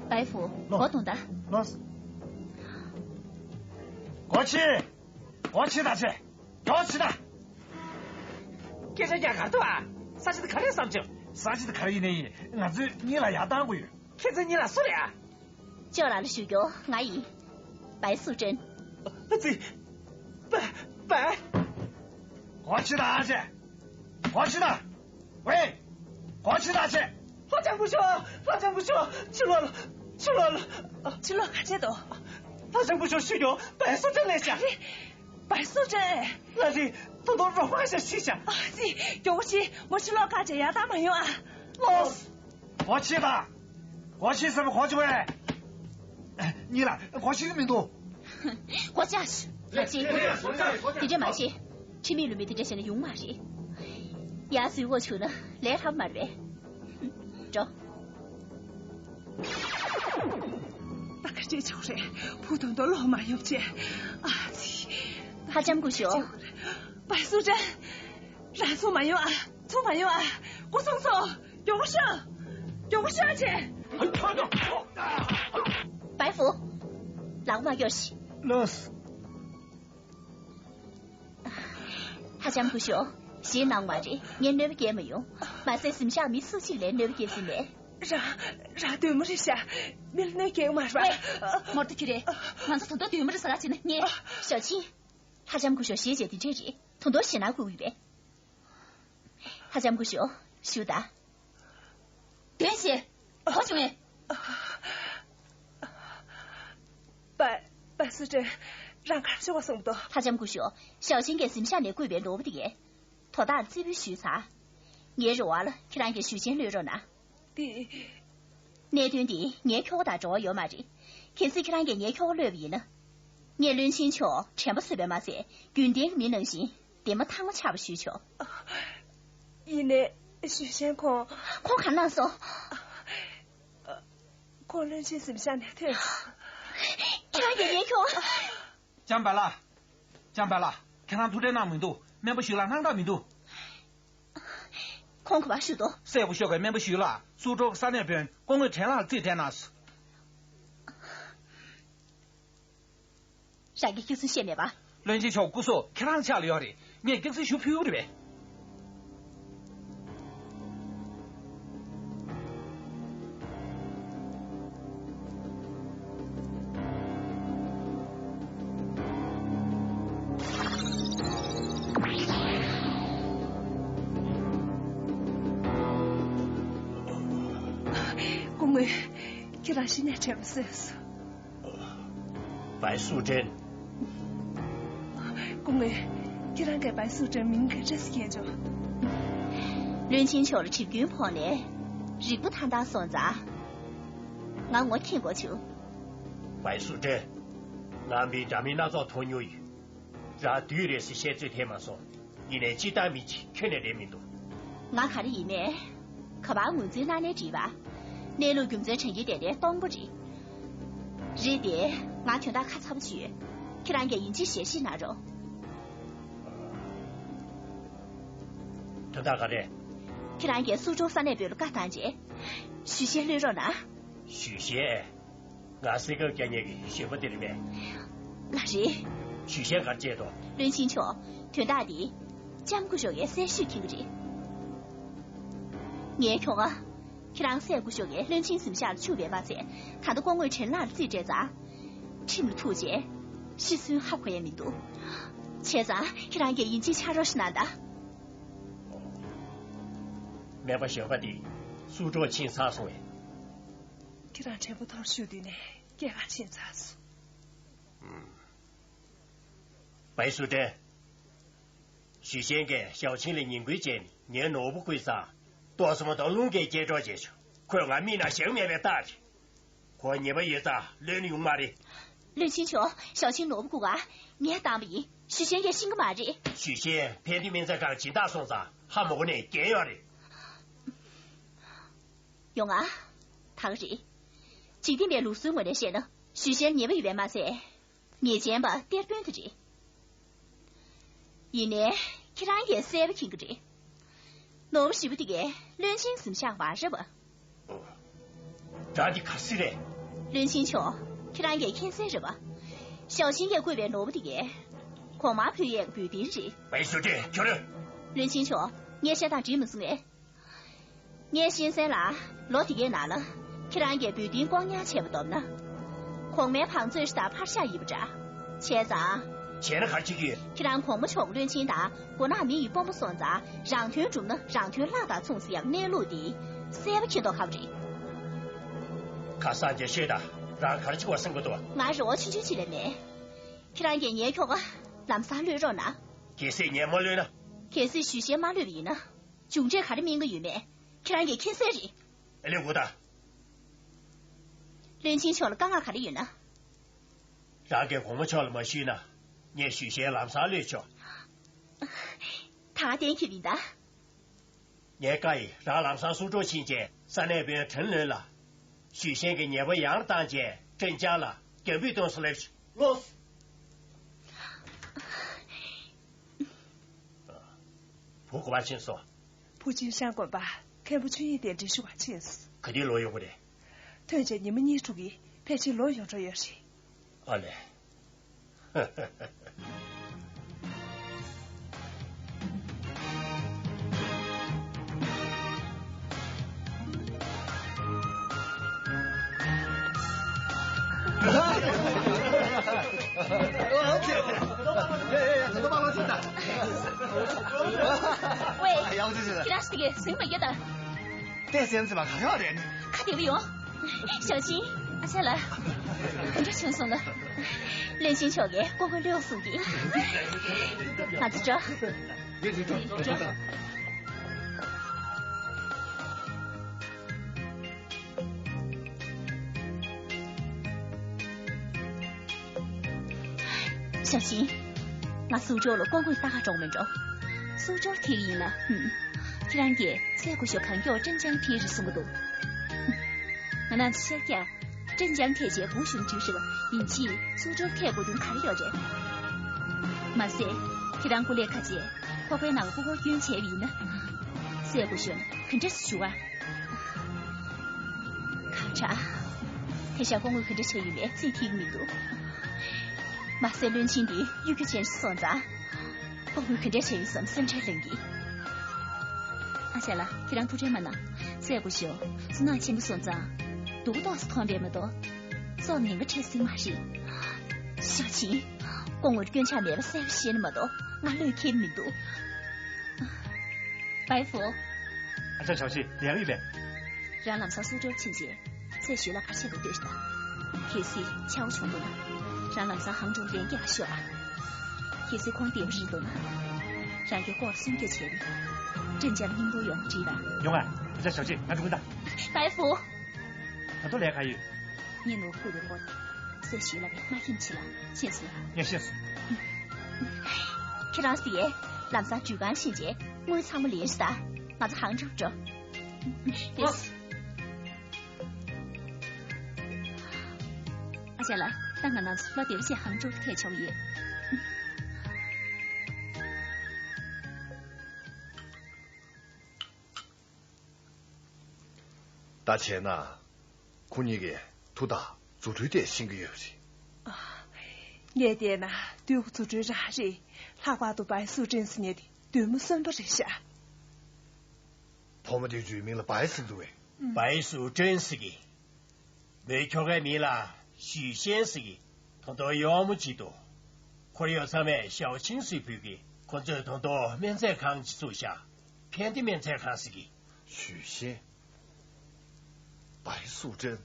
བའི་ཧྥུ། ལོ། སྒོ་རྡུང་ད། ལོ། སྒོ་ཕྱེ། སྒོ་ཕྱེ་ད་ཕྱེ། མགྱོགས་ཕྱེ་ད། སྐད་ཆ་རྒྱག་གར་འདུག་ཨ། ས་ཆ་དེ་ག་རེ་བསམ་བྱུང་། ས་ཆ་དེ་ག་རེ་ཡིན་ནའི་ཡིན། ང་ཚོས་གཉིས་ལ་ཡར་བཏང་དགོས་ཡོད། ཁྱེད་ཚོ་གཉིས་ལ་སུ་རེད་ཨ། ཅོ་ལགས་ལ་ཞུ་རྒྱུ་ང་ཡིན། བའི་སུ་ཅན། ཨ་ཙི། བའི། བའི། སྒོ་ཕྱེ་ད་ཨ་ཅེ། སྒོ་ཕྱེ་ད། ཝེ། སྒོ་ཕྱེ་ད་ཨ་ཅེ། ལྷ་ལྕམ་སྐུ་ཞབས། ལྷ་ལྕམ་སྐུ་ཞབས། ཕྱི་ལོགས་ལ། ཕྱི་ལོགས་ལ། ཕྱི་ལོགས་ག་བྱས་འདུག་ལྷ་ལྕམ་སྐུ་ཞབས་ཞུ་རྒྱུ་བའི་སུ་ཅན་ལས་བྱ། བའི་སུ་ཅན། ང་རེད། ད་དུང་རོགས་པ་ཞིག་ཤི་ཤག་ཨ་ཙི། མགྱོགས་པོ་བྱེད། མོ་ཕྱི་ལོགས་བཀག་བྱས་ཡར་བཏང་མ་ཡོང་ཨ། ལོས། སྒོ་ཕྱེ་ད། སྒོ་ཕྱེ་ཟེར་བ་གོ་བྱུང་བས། གཉིས་ལ་སྒོ་ཕྱེ་གི་མི་འདུག་སྒོ་ཕྱེ། ལགས་ཅི། དེ་འདྲ་མ་བྱེད། ཁྲིམས་མེད་ལུགས་མེད་དེ་འདྲ་བྱས་ན་ཡོང་མ་རེད། ཡར་འཛུལ་དགོས་བྱུང་ན་ལས་སླ་པོ་མ་རེད། འགྲོ། ད་ག་འདྲས་བྱུང་རེད། བུ་དོན་དུ་ལོག་མ་ཡོང་བྱས། ཨ་ཙི། ལྷ་ལྕམ་སྐུ་ཞབས། བའི་སུ་ཅན། རང་ཚུར་མ་ཡོང་ཨ། ཚུར་མ་ཡོང་ཨ། སྐུ་སྲུང་ཚོ། མགྱོགས་པོ་ཤོག་མགྱོགས་པོ་ཤོག་ཅེ། བའི་ཧྥུ། ལག་མ་གཡོག་ཤིག་ལོས། ཧ་ཅང་སྐུ་ཞོགས། ཞེད་སྣང་མ་རེད། ངས་གནོད་པ་སྐྱེལ་མ་ཡོང་། མ་ཟད་གཟིམ་ཤག་མི་སུ་གཅིག་ལ་གནོད་པ་སྐྱེལ་རྩིས་མེད། རང་རང་སྡོད་མ་རེད་ཤག་མི་ལ་གནོད་སྐྱེལ་མ་རེད་པ། ཝེ། མོར་ཏི་ཁྱི་རེད། ང་ཚོ་ད་དུང་སྡོད་མ་རེད་ཟེར་ལ་བྱས་ན་ངས། ཞའོ་ཆིན། ཧ་ཅང་སྐུ་ཞོགས། ཞེད་བྱས་དེ་འདྲས་རེད། ད་དུང་ཞེད་སྣང་སྐུལ་གྱི་ཡོད་པས། ཧ་ཅང་སྐུ་ཞོགས། ཞུ་ད། དོན་ཞེ། གོ་བྱུང་ངས། པ། པ་སུ་ཏྲེ། རང་གར་ཤོག་པ་གསུངས་འདུག་ཧ་ཅང་སྐུ་ཞོགས། ཞའོ་ཆིན་གྱིས་གཟིམ་ཤག་ནས་བརྐུས་པའི་ནོར་བུ་དེ་གས། དོ་བདག་རྩེ་ཕུད་ཞུས་ཚར། ངའི་རེ་བ་ལ་ཁྱེད་རང་གིས་ཞུས་ཅན་གློད་རོགས་གནང་། དེ། གནད་དོན་འདི་ངའི་ཁྱོ་ག་དང་འབྲེལ་བ་ཡོད་མ་རེད། གལ་སྲིད་ཁྱེད་རང་གིས་ངའི་ཁྱོ་ག་གློད་པ་ཡིན་ན། ངས་བློན་ཆེན་མཆོག་དྲན་པ་གསོས་པས་མ་ཟད་རྒྱུན་ལྡན་གྱི་མི་ནང་བཞིན་འདས་མ་ཐག་མ་ཆགས་པ་ཞུས་ཆོག་ཡིན་ནའི་ཞུས་ཅན་ཁོང་། ཁོང་ག་ན་སོང་། ཁོང་བློན་ཆེན་གཟིམ་ཤག་ནས་ཐོན། ཁྱེད་རང་གིས་ངའི་ཁྱོ་ག་ལྕམ་པ་ལགས། ལྕམ་པ་ལགས། ཁྱེད་རང་ཐུགས་ཁྲལ་གནང་མི་འདུག་སྨན་པ་ཞུས་ལགས་སྣང་དག་མི་འདུག་ཁོང་ག་པར་བཞུགས་འདུག་སྲས་སྐུ་ཞབས་ཀྱིས་སྨན་པ་ཞུས་ལགས་སུ་ཀྲོའུ་ས་གནས་དཔོན་སྐུ་ངོ་ཁྲེན་ལགས་རྩིས་སྤྲད་གནང་སོང་། རང་གིས་སྐྱག་རྫུན་བཤད་མེད་པ། བློན་ཆེན་མཆོག་སྐུ་སྲོག་ཁྱེད་རང་ཕྱག་ལ་ཡོད་རེད། ངས་སྐྱག་རྫུན་ཞུ་ཕོད་ཀྱི་རེད་པས། སྐུ་ངོ། ཁྱེད་རང་གཞི་ནས་དྲན་པ་གསོས་སོང་། བའི་སུའུ་ཀྲེན། སྐུ་ངོ། ཁྱེད་རང་གིས་བའི་སུའུ་ཀྲེན་མིང་ག་འདྲས་སེ་མཁྱེན་བྱུང་། བློན་ཆེན་མཆོག་ལ་གྲིབ་སྐྱོན་ཕོག་ནས་རིག་པ་ཐང་ཐང་སོང་ཙང་། ང་ངོ་མཁྱེན་དགོས་བྱུང་། བའི་སུའུ་ཀྲེན། ང་མིའི་འདྲ་མིན་སྣ་ཚོགས་མཐོང་མྱོང་ཡོད། རང་བདུད་རེད་ཟེར་བཤད་ཚོད་ཐེབས་མ་སོང་། ཡིན་ནའི་སྤྱིར་བཏང་མི་གཅིག་ཁྱོན་ནས་རེད་མི་འདུག་ང་ག་རེ་ཡིན་མིན། ག་པར་ངོས་འཛིན་གནང་ནའི་འགྲིག་པ། གནས་ལུགས་རྒྱུ་མཚན་དྲན་གྱི་བསྡད་དེ་སྟོང་པ་རེད། རེད་དེ། ང་དོན་དག་ཁ་ཚ་པོ་ཅིག་ཡོད། ཁྱེད་རང་གིས་ཡིན་གཅིག་ཞལ་བཞེས་གནང་རོགས། དོན་དག་ག་རེ། ཁྱེད་རང་གིས་སུ་ཀྲོའུ་ས་གནས་དཔོན་ལ་བཀའ་བཏང་རྗེས། ཞུས་ཅན་གློད་རོགས་གནང་། ཞུས་ཅན། ང་སེ་སྐབས་སྐྱ་ཉལ་གྱི་གཞོན་པ་དེ་རེད་པས། ལགས་རེད། ཞུས་ཅན་ག་རེ་བྱས་འདུག་བློན་ཆེན་མཆོག་དོན་དག་འདི་ལྕམ་སྐུ་ཞབས་ཀྱིས་གསལ་ཞུས་མཁྱེན་གྱི་རེད། ངའི་ཁྱོ་ག་ཁྱེད་རང་སྲས་སྐུ་ཞབས་ཀྱིས་བློན་ཆེན་གཟིམ་ཤག་ལ་ཆུད་པས་མ་ཚད། ད་ལྟ་སྐུ་ངོ་ཁྲེན་ལགས་ལ་རྩིས་སྤྲད་ཙང་། ཁྲིམས་ལ་ཐུག་རྗེས། ཤི་གསོན་ཧ་གོ་ཡ་མི་འདུག་བྱས་ཙང་ཁྱེད་རང་གིས་ཡིན་གཅིག་ཕྱག་རོགས་ཤིག་གནང་དང་། སྨན་པ་གཞོན་པ་འདི་སུ་ཀྲོའུ་ཕྱིན་ཚར་སོང་བས། ཁྱེད་རང་དྲན་པ་ཐོར་ཞུ་དུས་ནས་སྐྱེས་སྐར་ཕྱིན་ཚར་སོང་། བའི་སུའུ་ཀྲེན། ཞུས་ཅན་གྱིས་ཞའོ་ཆིན་ལ་ངན་སྐུལ་བྱས་ནས་ངའི་ནོར་བུ་བརྐུས་ཙང་། ཏོག་ཙམ་དང་རླུང་གིས་སྐྱེལ་གྲབས་བྱས་བྱུང་། ཁོས་ང་མིག་ནང་བཞག་མེད་པའི་རྟགས་རེད། ཁོ་ཉེས་པ་ཡོད་ཙང་གློད་ན་ཡོང་མ་རེད། བློན་ཆེན་མཆོག་ཞའོ་ཆིན་ནོར་བུ་བརྐུས་པ་ངས་བཏང་བ་ཡིན། ཞུས་ཅན་གྱིས་ཤེས་ཀྱི་མ་རེད། ཞུས་ཅན་ཕན་བདེ་སྨན་རྩིས་ཁང་སྦྱིན་བདག་སོང་ཙང་ཧ་མ་གོ་ནས་འགྱེལ་ཡོད་རེད། ཡོང་ང་། ད་ག་རེད། འཇིག་རྟེན་པའི་ལུགས་སྲོལ་ངོས་ནས་བཤད་ན་ཞུས་ཅན་ཉེས་པ་ཡོད་པས་མ་ཟད། ཉེས་ཅན་པ་གཏེར་དཔོན་དེ་རེད། ཡིན་ནའི་ཁྱེད་རང་གིས་གསལ་པོ་མཁྱེན་གྱི་རེད། ནོར་བུ་ཞེ་པོ་དེ་གས་བློན་ཆེན་གཟིམ་ཤག་མ་རེད་པ། ད་འདི་ག་རེ་རེད། བློན་ཆེན་མཆོག་ཁྱེད་རང་གིས་མཁྱེན་གསལ་རེད་པ། ཞའོ་ཆིན་གྱིས་བརྐུས་པའི་ནོར་བུ་དེ་གས་གོང་མར་ཕུལ་ཡས་ཀྱི་འབུལ་རྟེན་རེད། བའི་སུའུ་ཀྲེན་ཁྱོད། བློན་ཆེན་མཆོག་ངས་བཤད་སྟངས་འགྲིག་མ་སོང་ངས། ངས་ཤེས་གསལ་ལ། ལོ་དེ་གའི་ནང་ལ་ཁྱེད་རང་གིས་འབུལ་རྟེན་ལྐོག་ཉར་བྱས་པ་བསྡོམས་ན། གོང་མའི་བང་མཛོད་ཤ་སྟག་ཕར་བཞག་ཡིན་པ་འདྲ། བྱས་ཙང་། བྱས་ན་ག་རེ་བྱེད་ཀྱི་ཡོད། ཁྱེད་རང་གོང་མ་མཆོག་བློན་ཆེན་དང་མགོ་ནག་མི་ཡི་དཔོན་པོ་སོང་ཙང་རང་དོན་བསྒྲུབས་ན་རང་དོན་བརླག་དང་མཚུངས་ཟེར་ཡག་གནས་ལུགས་འདི་གསལ་པོ་མཁྱེན་མདོག་ཁ་པོ་རེད། ཁ་སང་རྒྱ་ཤོད་དང་རང་ག་རེ་བྱེད་དགོས་བསམ་གྱི་འདུག་ང་རེ་བ་ཆུང་ཆུང་ཅིག་ལས་མེད། ཁྱེད་རང་གིས་ངའི་ཁྱོ་ག་ལམ་སང་གློད་རོགས་གནང་། གལ་སྲིད་ངས་མ་གློད་ན། གལ་སྲིད་ཞུས་ཅན་མ་གློད་པ་ཡིན་ན། མཇུག་འབྲས་ག་རེ་སྨིན་གྱི་ཡོད་མེད་ཁྱེད་རང་གིས་མཁྱེན་གསལ་རེད། ཨ་ལས་འགོ་ད། བློན་ཆེན་མཆོག་ལ་བཀའ་མངགས་ག་རེ་ཡོད་ན། རང་གིས་གོང་མ་མཆོག་ལ་མ་ཞུས་ན། ངས་ཞུས་ཅན་ལམ་སང་གློད་ཆོག་ད་གཏན་འཁེལ་བ་ཡིན་ད། ངའི་བཀའ་ཡིས་རང་ལམ་སང་སུ་ཀྲོའུ་ཕྱིན་རྗེས་ས་གནས་དཔོན་ཁྲེན་ལོན་ལ། ཞུས་ཅན་གྱི་ཉེས་པ་ཡང་བཏང་རྗེས་ཀྲེན་ཅང་ལ་རྒྱབ་འབུད་གཏོང་ས་སླེབས་ཤོག་ལོས། བུ་ག་པར་ཕྱིན་སོང་། བུ་ཅིན་ཧྲན་དགོན་པར་མཁན་པོ་ཆོས་དབྱིངས་གདན་འདྲེན་ཞུ་བར་ཕྱིན་སོང་། ག་དུས་ལོག་ཡོང་གི་རེད། ཐོན་རྗེས་ཉི་མ་གཉིས་དྲུག་གིས་ཕལ་ཆེར་ལོག་ཡོང་འགྲོ་ཡོད་རེད། ཨ་ལས། ཝེ། ཡག་པོ་བྱས་ཤག་ཁྱེད་རང་ཞིག་གིས་ཟིན་པ་ཡོད་ད། ཏེ་སེམས་ཙི་མ་ག་ཡོད་རེད། ཁ་བདེ་པོ་ཡོང་། ཞའོ་ཆིན། ཨ་ཅག་ལགས། ག་འདྲ་བྱུང་སོང་ལགས། བློན་ཆེན་མཆོག་གིས་ཀོང་ཀོང་གློད་གསུང་གི། ང་ཚོ་འགྲོ། ཡོད་ཅིག་འགྲོ། འགྲོ། ཞའོ་ཆིན། ང་སུའུ་ཀྲོའུ་ལ་ཀོང་ཀོང་ལྟ་ག་འགྲོ་མི་འགྲོ། སུའུ་ཀྲོའུ་ལ་ཁེལ་གྱི་ཡིན་ལགས། ཧུམ། ཁྱེད་རང་གིས་ཚལ་སྐུ་ཞབས་གང་མགྱོགས་ཀྲེན་ཅང་ཁྲིད་རེ་གསུང་གི་འདུག་ང་རང་ཚོ་ཤར་རྒྱག་ཀྲེན་ཅང་ཐེ་ཆེ་གུ་ཞུང་ཅུས་ཧྲི་བ་ཡིན་གཅིག་སུའུ་ཀྲོའུ་ལ་ཁེལ་དགོས་དོན་ག་རེ་ཡོད་རེད། མ་ཟད། ཁྱེད་རང་སྐུ་ལས་ཁ་ཆེ་ཁོག་པའི་ནང་ལ་སྐུ་འཁོར་བསྐྱོན་བྱས་པ་ཡིན་ན། ཚལ་སྐུ་ཞབས་ག་འདྲ་ཞུ་བ། ཁ་ཁྲ། དེ་ཤ་སྐུ་ངོ་ག་འདྲ་བྱས་ཡོད་མེད་རྩིས་ཐིག་མི་འདུག་མ་ཟད་བློན་ཆེན་འདི་གཡུ་སྒྱུ་ཅན་ཞིག་སོང་ཙང་། སྐུ་ངོ་ག་འདྲ་བྱས་ཡོད་བསམ་སེམས་ཁྲལ་ལངས་གི། ཨ་ཅག་ལགས། ཁྱེད་རང་ཐུགས་ཁྲལ་མ་གནང་། ཚལ་སྐུ་ཞབས་གཟུགས་ནག་ཆེན་པོ་སོང་ཙང་། སྡུག་ཏོག་ཙམ་མཐོང་བས་མ་གཏོགས། བཙོག་ཉེན་ཁ་འཕྲད་སྲིད་མ་རེད། ཞའོ་ཆིན། སྐུ་ངོ་སྐྱོན་ཆག་མེད་པ་གསལ་པོ་ཤེས་ན་མ་གཏོགས་ང་བློས་འཁེལ་མི་འདུག་པའི་ཧྥུ། ཨ་ཅག་ཞའོ་ཆིན། ལས་ཡོད་པས། རང་ལམ་སང་སུའུ་ཀྲོའུ་ཕྱིན་རྗེས་ཚལ་ཞོལ་ལ་ཕར་ཆེར་དུ་སྡོད་ཤིག་དང་། གལ་སྲིད་ཆར་པ་བྱུང་འདུག་ན། རང་ལམ་སང་ཧང་ཀྲོའུ་ལ་ལན་རྒྱག་ཤོག་ཨ། གལ་སྲིད་ཁོང་བདེ་པོ་རེད་འདུག་ན། རང་གིས་སྐོར་སྲུང་སྐྱོབ་བྱས་ནས། ཀྲེན་ཅང་སྙིང་པོ་ཡོང་བྲིས་དང་། ཡོང་ཨ། ཨ་ཅག་ཞའོ་ཆིན། ང་འགྲོ་གི་ད། པའི་ཧྥུ། ད་དུང་ལས་ག་ཡོད། ངས་ནོར་བུ་བརྐོས་པའི་སྐོར་དེ་ཚལ་ཞོལ་ལ་བས་མ་ཁྱིམ་ཆེ་ལ་ཤེས་སོང་། ངས་ཤེས་སོང་། ཁྱེད་རང་ཚོ་ཡས་ལམ་སང་འགྲུལ་ཁང་ཕྱིན་རྗེས་དངུལ་ཚང་མ་ལེན་ཤོག་ད། ང་ཚོ་ཧང་ཀྲོའུ་འགྲོ། ཨོ། ཨ་ཅག་ལགས། ད་ང་རང་ཚོ་ལོ་བདེ་པོ་བྱས་ཧང་ཀྲོའུ་ལ་ཐད་ཆོག་ཡོད། ད་བྱས་ན། ཁོ་གཉིས་ཀས་ཐུགས་ཐག་རྫུ་འཕྲུལ་ཐད་ཤེས་ཀྱི་ཡོད་པ་རེད། ཨ། ངས་བལྟས་ན་དུས་ཀྱི་རྫུ་འཕྲུལ་རང་རེད། ལྷག་པར་དུ་བའི་སུའུ་ཀྲེན་ཟེར་མཁན་དེ་བདུད་མོ་གསོན་པོ་རེད་ཤག་བུ་མོ་དེ་ཚོའི་མིང་ལ་བའི་ཟེར་འདུག་པས། བའི་སུའུ་ཀྲེན་ཟེར་གི། མོའི་ཁྱོ་གའི་མིང་ལ་ཞུས་ཤན་ཟེར་གི། ད་དུང་གཡོག་མོ་གཅིག་འདུག་ཁོར་ཡུག་ཚང་མས་ཞའོ་ཆིང་ཟེར་འབོད་གི། ཁོ་ཚོས་ད་དུང་སྨན་རྫས་ཁང་ཅིག་བཙུགས་ཤག་ཕན་བདེ་སྨན་རྫས་ཁང་ཟེར་གི། ཞུས་ཤན། བའི་སུའུ་ཀྲེན།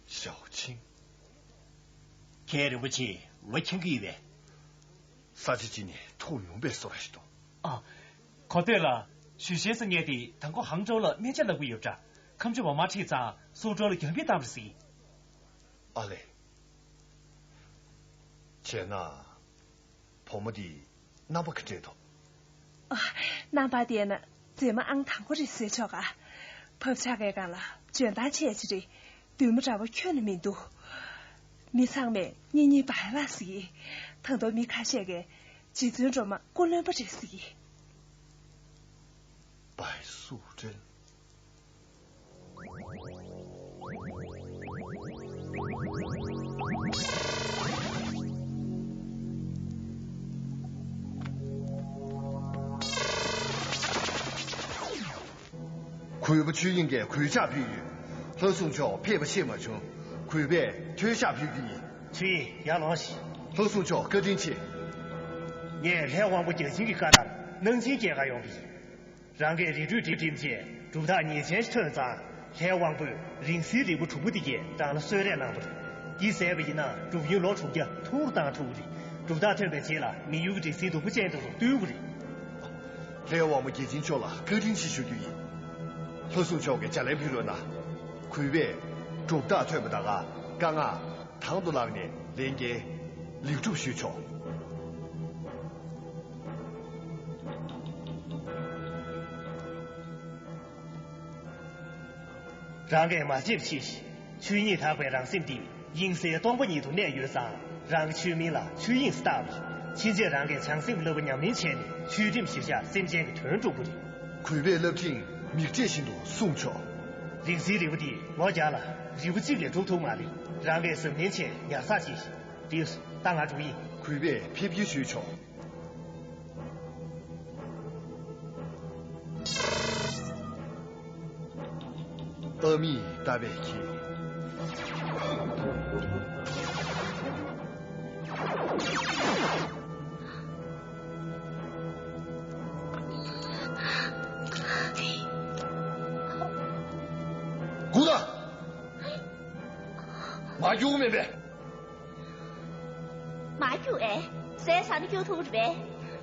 ཞའོ་ཆིང་། མཁན་རིན་པོ་ཆེ། ང་མཁྱེན་གྱི་ཡོད་པས། ས་ཆ་གཅིག་ནས་ཐུག་མྱོང་པའི་བཟོ་འདྲ་ཞིག་འདུག་ཨ། གོ་ཐོས་ལ། ཞུས་ཤན་ཟེར་མཁན་དེ་དང་པོ་ཧང་ཀྲོའུ་ལ་སྨན་ཆ་བསླབ་ཀྱི་ཡོད་པ་འདྲ། ཁ་མཆུ་བ་མ་ཁྲིད་ཙང་སུའུ་ཀྲོའུ་ལ་རྒྱང་འཕེན་བཏང་བ་རེད་ཟེར་གི། ཨ་ལས། བྱས་ན། བུ་མོ་འདི་རྣམ་པ་ག་འདྲས་འདུག་ཨ། རྣམ་པར་བལྟས་ན་མཛེས་མ་ཨང་དང་པོ་རེད་ཟེར་ཆོག་ག་བབ་ཆགས་པའི་སྒང་ལ་འཇོན་ཐང་ཆེ་ཆེ་རེད། བདུད་མོ་འདྲ་བོ་ཁྱོན་ནས་མི་འདུག་མི་ཚང་མས་གཉེན་ཉེ་བའི་ལགས་ཟེར་གི། ད་དུང་མི་ཁ་ཤས་ཀྱིས་རྗེ་བཙུན་སྒྲོལ་མ་སྐུ་བློན་པོ་རེད་ཟེར་གི། བའི་སུའུ་ཀྲེན། གུས་པ་ཆོས་དབྱིངས་ཀྱིས་གུས་ཕྱག་ཕུལ་ཡོད། ལྷ་སྲུང་མཆོག་ཕེབས་པ་ཤེས་མ་བྱུང་། གུས་པས་མཐོལ་བཤགས་ཕུལ་རྒྱུ་ཡིན། ཆོས་དབྱིངས་ཡར་ལོངས་ཤིག་ལྷ་སྲུང་མཆོག་བཀའ་དྲིན་ཆེ། ངས་ལྷའི་དབང་པོ་བརྒྱ་བྱིན་གྱི་བཀའ་ལྟར་གནང་སྦྱིན་སྐྱེལ་གར་ཡོང་གི་ཡིན། རང་གིས་རི་ཁྲོད་འགྲིམ་རྗེས་གྲུབ་རྟགས་ངེས་ཅན་ཞིག་ཐོན་ཙང་ལྷའི་དབང་པོས་རིང་བསྲེལ་རིལ་བུ་དྲུག་པོ་འདི་གས་རང་ལ་གསོལ་རས་གནང་བ་རེད། འདི་ཟས་པ་ཡིན་ན་གྲུབ་ཡུན་ལོ་དྲུག་བརྒྱ་ཐུར་བཏང་ཐུབ་ཀྱི་རེད། གྲུབ་རྟགས་ཐོན་པའི་རྗེས་ལ་མི་ཡུལ་གྱི་རིག་རྩལ་སྡུག་པོ་ཅན་དེ་ཚོ་བཏུལ་དགོས་རེད། ལྷའི་དབང་པོ་བརྒྱ་བྱིན་མཆོག་ལ་བཀའ་དྲིན་ཆེ་ཞུ་རྒྱུ་ཡིན། ལྷ་སྲུང་མཆོག་གིས་ལྗགས་ལན་ཕུལ་རོགས་གནང་། གུས་པས་གྲུབ་རྟགས་ཐོན་པ་ད་ག་དཀའ་ངལ་དང་དུ་བླངས་ནས་ལས་འགན་ལེགས་གྲུབ་ཞུས་ཆོག་རང་གིས་མ་བརྗེད་པ་ཅིག་ཆོས་ཉིད་དག་པའི་རང་སེམས་འདི་དབྱིངས་གསལ་སྟོང་པ་ཉིད་དུ་གནས་ཡོད་ཙང་རང་གི་ཆོས་མིང་ལ་ཆོས་དབྱིངས་སུ་བཏགས་པ་རེད། ཕྱིན་ཆད་རང་གིས་བྱང་སེམས་བསླབ་པ་ཉམས་ལེན་བྱས་ནས་ཆོས་ཁྲིམས་གཞིར་བཞག་སེམས་ཅན་གྱི་དོན་སྒྲུབ་དགོས་རེད། གུས་པས་བསླབ་ཁྲིམས་མིག་འབྲས་བཞིན་དུ་སྲུང་ཆོག་རིག་འཛིན་རིལ་བུ་འདི་ལོ་བརྒྱ་ལ་རིལ་བུ་གཅིག་ལས་འགྲུབ་ཐུབ་མ་རེད། རང་གི་གཟབ་ནན་ཆེད་ཉར་ཚགས་བྱས། དེས་ད་ང་འགྲོ་ཡིན། གུས་པས་ཕེབས་སྐྱེལ་ཞུས་ཆོག་ཨ་མྱེས་ལྟ་བས་ཁྱེད། སྒུག་དང་། མ་སྒུག་མེད་པས། མ་སྒུག་ཨེ། ཟས་ཟ་ནས་སྐྱོབ་ཐུབ་རེད་པས།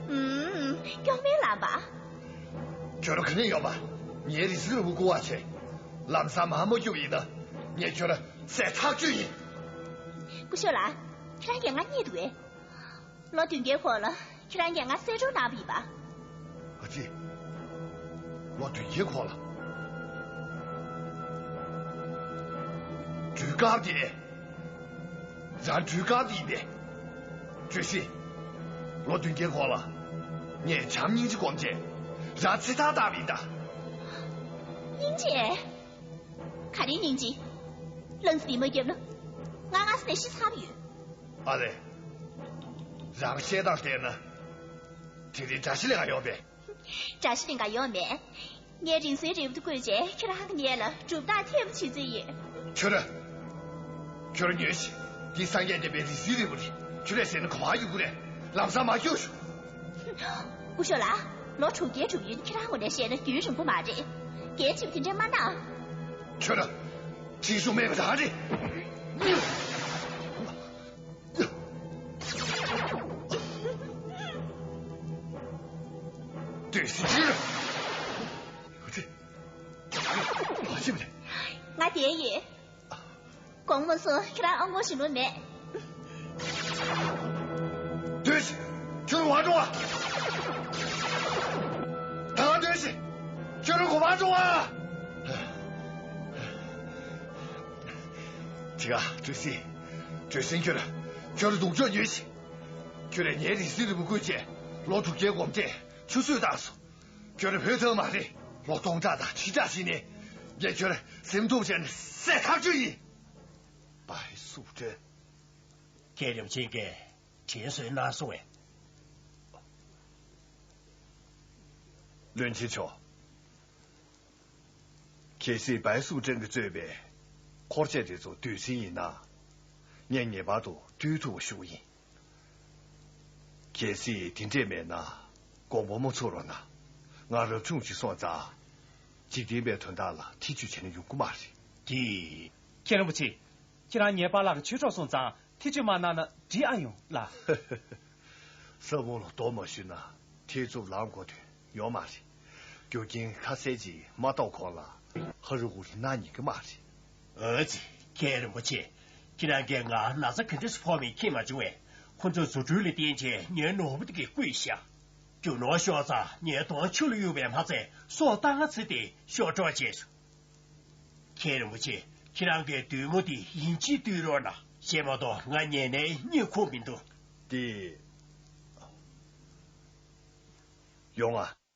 ཨུམ། སྐྱོབ་མིན་ལམ་པ། ཁྱོད་རང་ག་ནས་ཡོང་པ། ངའི་རི་སི་རི་བོ་སྐུ་བ་ཆེ། ལམ་སང་མ་མ་སྐྱོབ་ཡིན་ན། ངས་ཁྱོད་རང་ཟས་ཐག་གཅོད་ཡིན། སྐུ་ཞབས་ལགས། ཁྱེད་རང་གིས་ང་རྙེད་འདུག་གས། ལོ་བདུན་བརྒྱའི་གོང་ལ་ཁྱེད་རང་གིས་ང་གསོད་རོགས་གནང་བ་ཡིན་པ། ཨ་ཙི། ལོ་བདུན་བརྒྱའི་གོང་ལ། གྲོས་ཁང་དེ། རང་གྲོས་ཁང་དེ་ཡིན་པས། གྲོས་གཞི། ལོ་བདུན་བརྒྱའི་གོང་ལ། ངས་བྱམས་སྙིང་རྗེ་སྒོམ་བྱས། རང་ཚེ་ཐར་བཏང་བ་ཡིན་ད། སྙིང་རྗེ། ག་རེ་སྙིང་རྗེ། ལང་ཚོ་འདི་མ་བརྒྱབ་ན། ང་སྔ་ས་ནས་ཤི་ཚར་བ་ཡོད། ཨ་ལས། རང་བཤད་སྟངས་བལྟས་ན། དེ་རིང་དགྲ་ཤ་ལེན་ག་ཡོང་པས། དགྲ་ཤ་ལེན་ག་ཡོང་མེད། ངས་རིང་བསྲེལ་རིལ་བུ་དེ་བརྐོས་རྗེས་ཁྱེད་རང་གི་ཉལ་ལ་གྲུབ་རྟགས་ཐེར་འབུམ་བྱིན་རྩིས་ཡིན། ཁྱོད་ར། ཁྱོད་ར་ཉོན་ཞིག་འདི་སངས་རྒྱས་བསྟན་པའི་རིག་འཛིན་རིལ་བུ་རེད། ཁྱོད་རས་ཟེར་ན་ག་པར་ཡོང་གི་རེད། ལམ་སང་མ་སྐྱོབ་ཤོག་སྐུ་ཞབས་ལགས། ལོ་དྲུག་བརྒྱའི་སྒྲུབ་ཡུན་ཁྱེད་རང་ངོས་ནས་བཤད་ན་རྒྱུན་རིང་པོ་མ་རེད། རྒྱལ་ཁྲིམས་དེ་འདྲ་མ་གནང་། ཁྱོད་ར། ཁྲིམས་སྲུང་མེད་པ་རང་རེད། སྡོད་ཤིག་ཁྱོད་ར། ང་བསྡད་ཡོད། དགོངས་མ་ཚོམས་ཁྱེད་རང་ཨ་ངོ་ཞིག་ནོར་མེད། སྡོད་ཤིག་ཁྱོད་རང་ང་འགྲོ་བ། ད་ང་སྡོད་ཤིག་ཁྱོད་རང་གོ་མ་འགྲོ་བ། དེ་ག་གྲོས་གཟིངས། གྲོས་གཟིངས་ཁྱོད་ར། ཁྱོད་ར་སྡུག་ཅག་ཉོན་ཞིག་ཁྱོད་ར་ངའི་རིག་འཛིན་རིལ་བུ་བརྐོས་རྗེས་ལོ་དྲུག་བརྒྱའི་སྒོམ་བྱས་ཆུད་ཟོས་བཏང་སོང་། ཁྱོད་ར་བུད་ཐབས་མ་རེད། ལོ་སྟོང་ཕྲག་དང་ཁྲི་ཕྲག་ཞིག་ནས། ངས་ཁྱོད་ར་སེམས་སྡུག་བྱས་ནས་ཟས་ཐག་གཅོད་ཡིན། བའི་སུ་ཀྲེན། མཁན་རིན་པོ་ཆེ་གིས་དྲིན་གཟོ་གནང་སོང་བས། བློན་ཆེན་མཆོག་གལ་སྲིད་བའི་སུ་ཀྲེན་གྱིས་གཙོས་པའི་འཁོར་བཅས་དེ་ཚོ་སྡོད་སྲིད་ཡིན་ན། ངས་ངེས་པར་དུ་བཏུལ་ཐུབ་པ་ཞུ་གི་ཡིན། གལ་སྲིད་དེ་འདྲས་མེད་ན། དགོངས་པ་མ་ཚོམ་རོགས་གནང་། ང་རབ་བྱུང་ཅིག་སོང་ཙང་། འཇིག་རྟེན་པའི་དོན་དག་ལ་ཐེ་བྱུས་བྱས་ན་ཡོང་གི་མ་རེད། དེ། མཁན་རིན་པོ་ཆེ། ཁྱེད་རང་ངའི་པཱ་ལགས་ཆོས་གྲོགས་སོང་ཙང་ཐེ་བྱུས་མ་གནང་ན་འགྲིག་ཨ་ཡོང་ལགས། ས་བོན་ལ་རྡོ་མ་གཞུས་ན་ཐེ་ཚོམ་ལངས་དགོས་དོན་ཡོད་མ་རེད། རྒྱུ་རྐྱེན་ཁ་གསལ་ཅིག་མ་རྟོགས་གོང་ལ་ཧ་རི་ཧུ་རི་གནང་ཉན་གི་མ་རེད། ཨ་ཙི། མཁན་རིན་པོ་ཆེ། ཁྱེད་རང་གིས་ང་ན་ཚ་ག་འདྲས་སུ་ཕོག་མིན་མཁྱེན་མ་བྱུང་བས། ཁོ་ཚོས་རྫུ་འཕྲུལ་ལ་བརྟེན་བྱས་ངའི་ནོར་བུ་དེ་གས་བརྐུས་བཞག་རྒྱུ་ནོར་ཤོར་ཙང་ངས་གདོང་ཆུ་ལ་གཡུགས་པས་མ་ཚད་སྲོག་ལྟ་ང་ཚེ་དེ་ཤོར་གྲབས་བྱས་སོང་། མཁན་རིན་པོ་ཆེ། ཁྱེད་རང་གིས་བདུད་མོ་དེ་ཡིན་གཅིག་བཏུལ་རོགས་གནང་། གཞན་མ་གཏོགས་ང་ཉན་ནའི་གཉིད་ཁུག་མི་འདུག་དེ། ཡོང་ང་།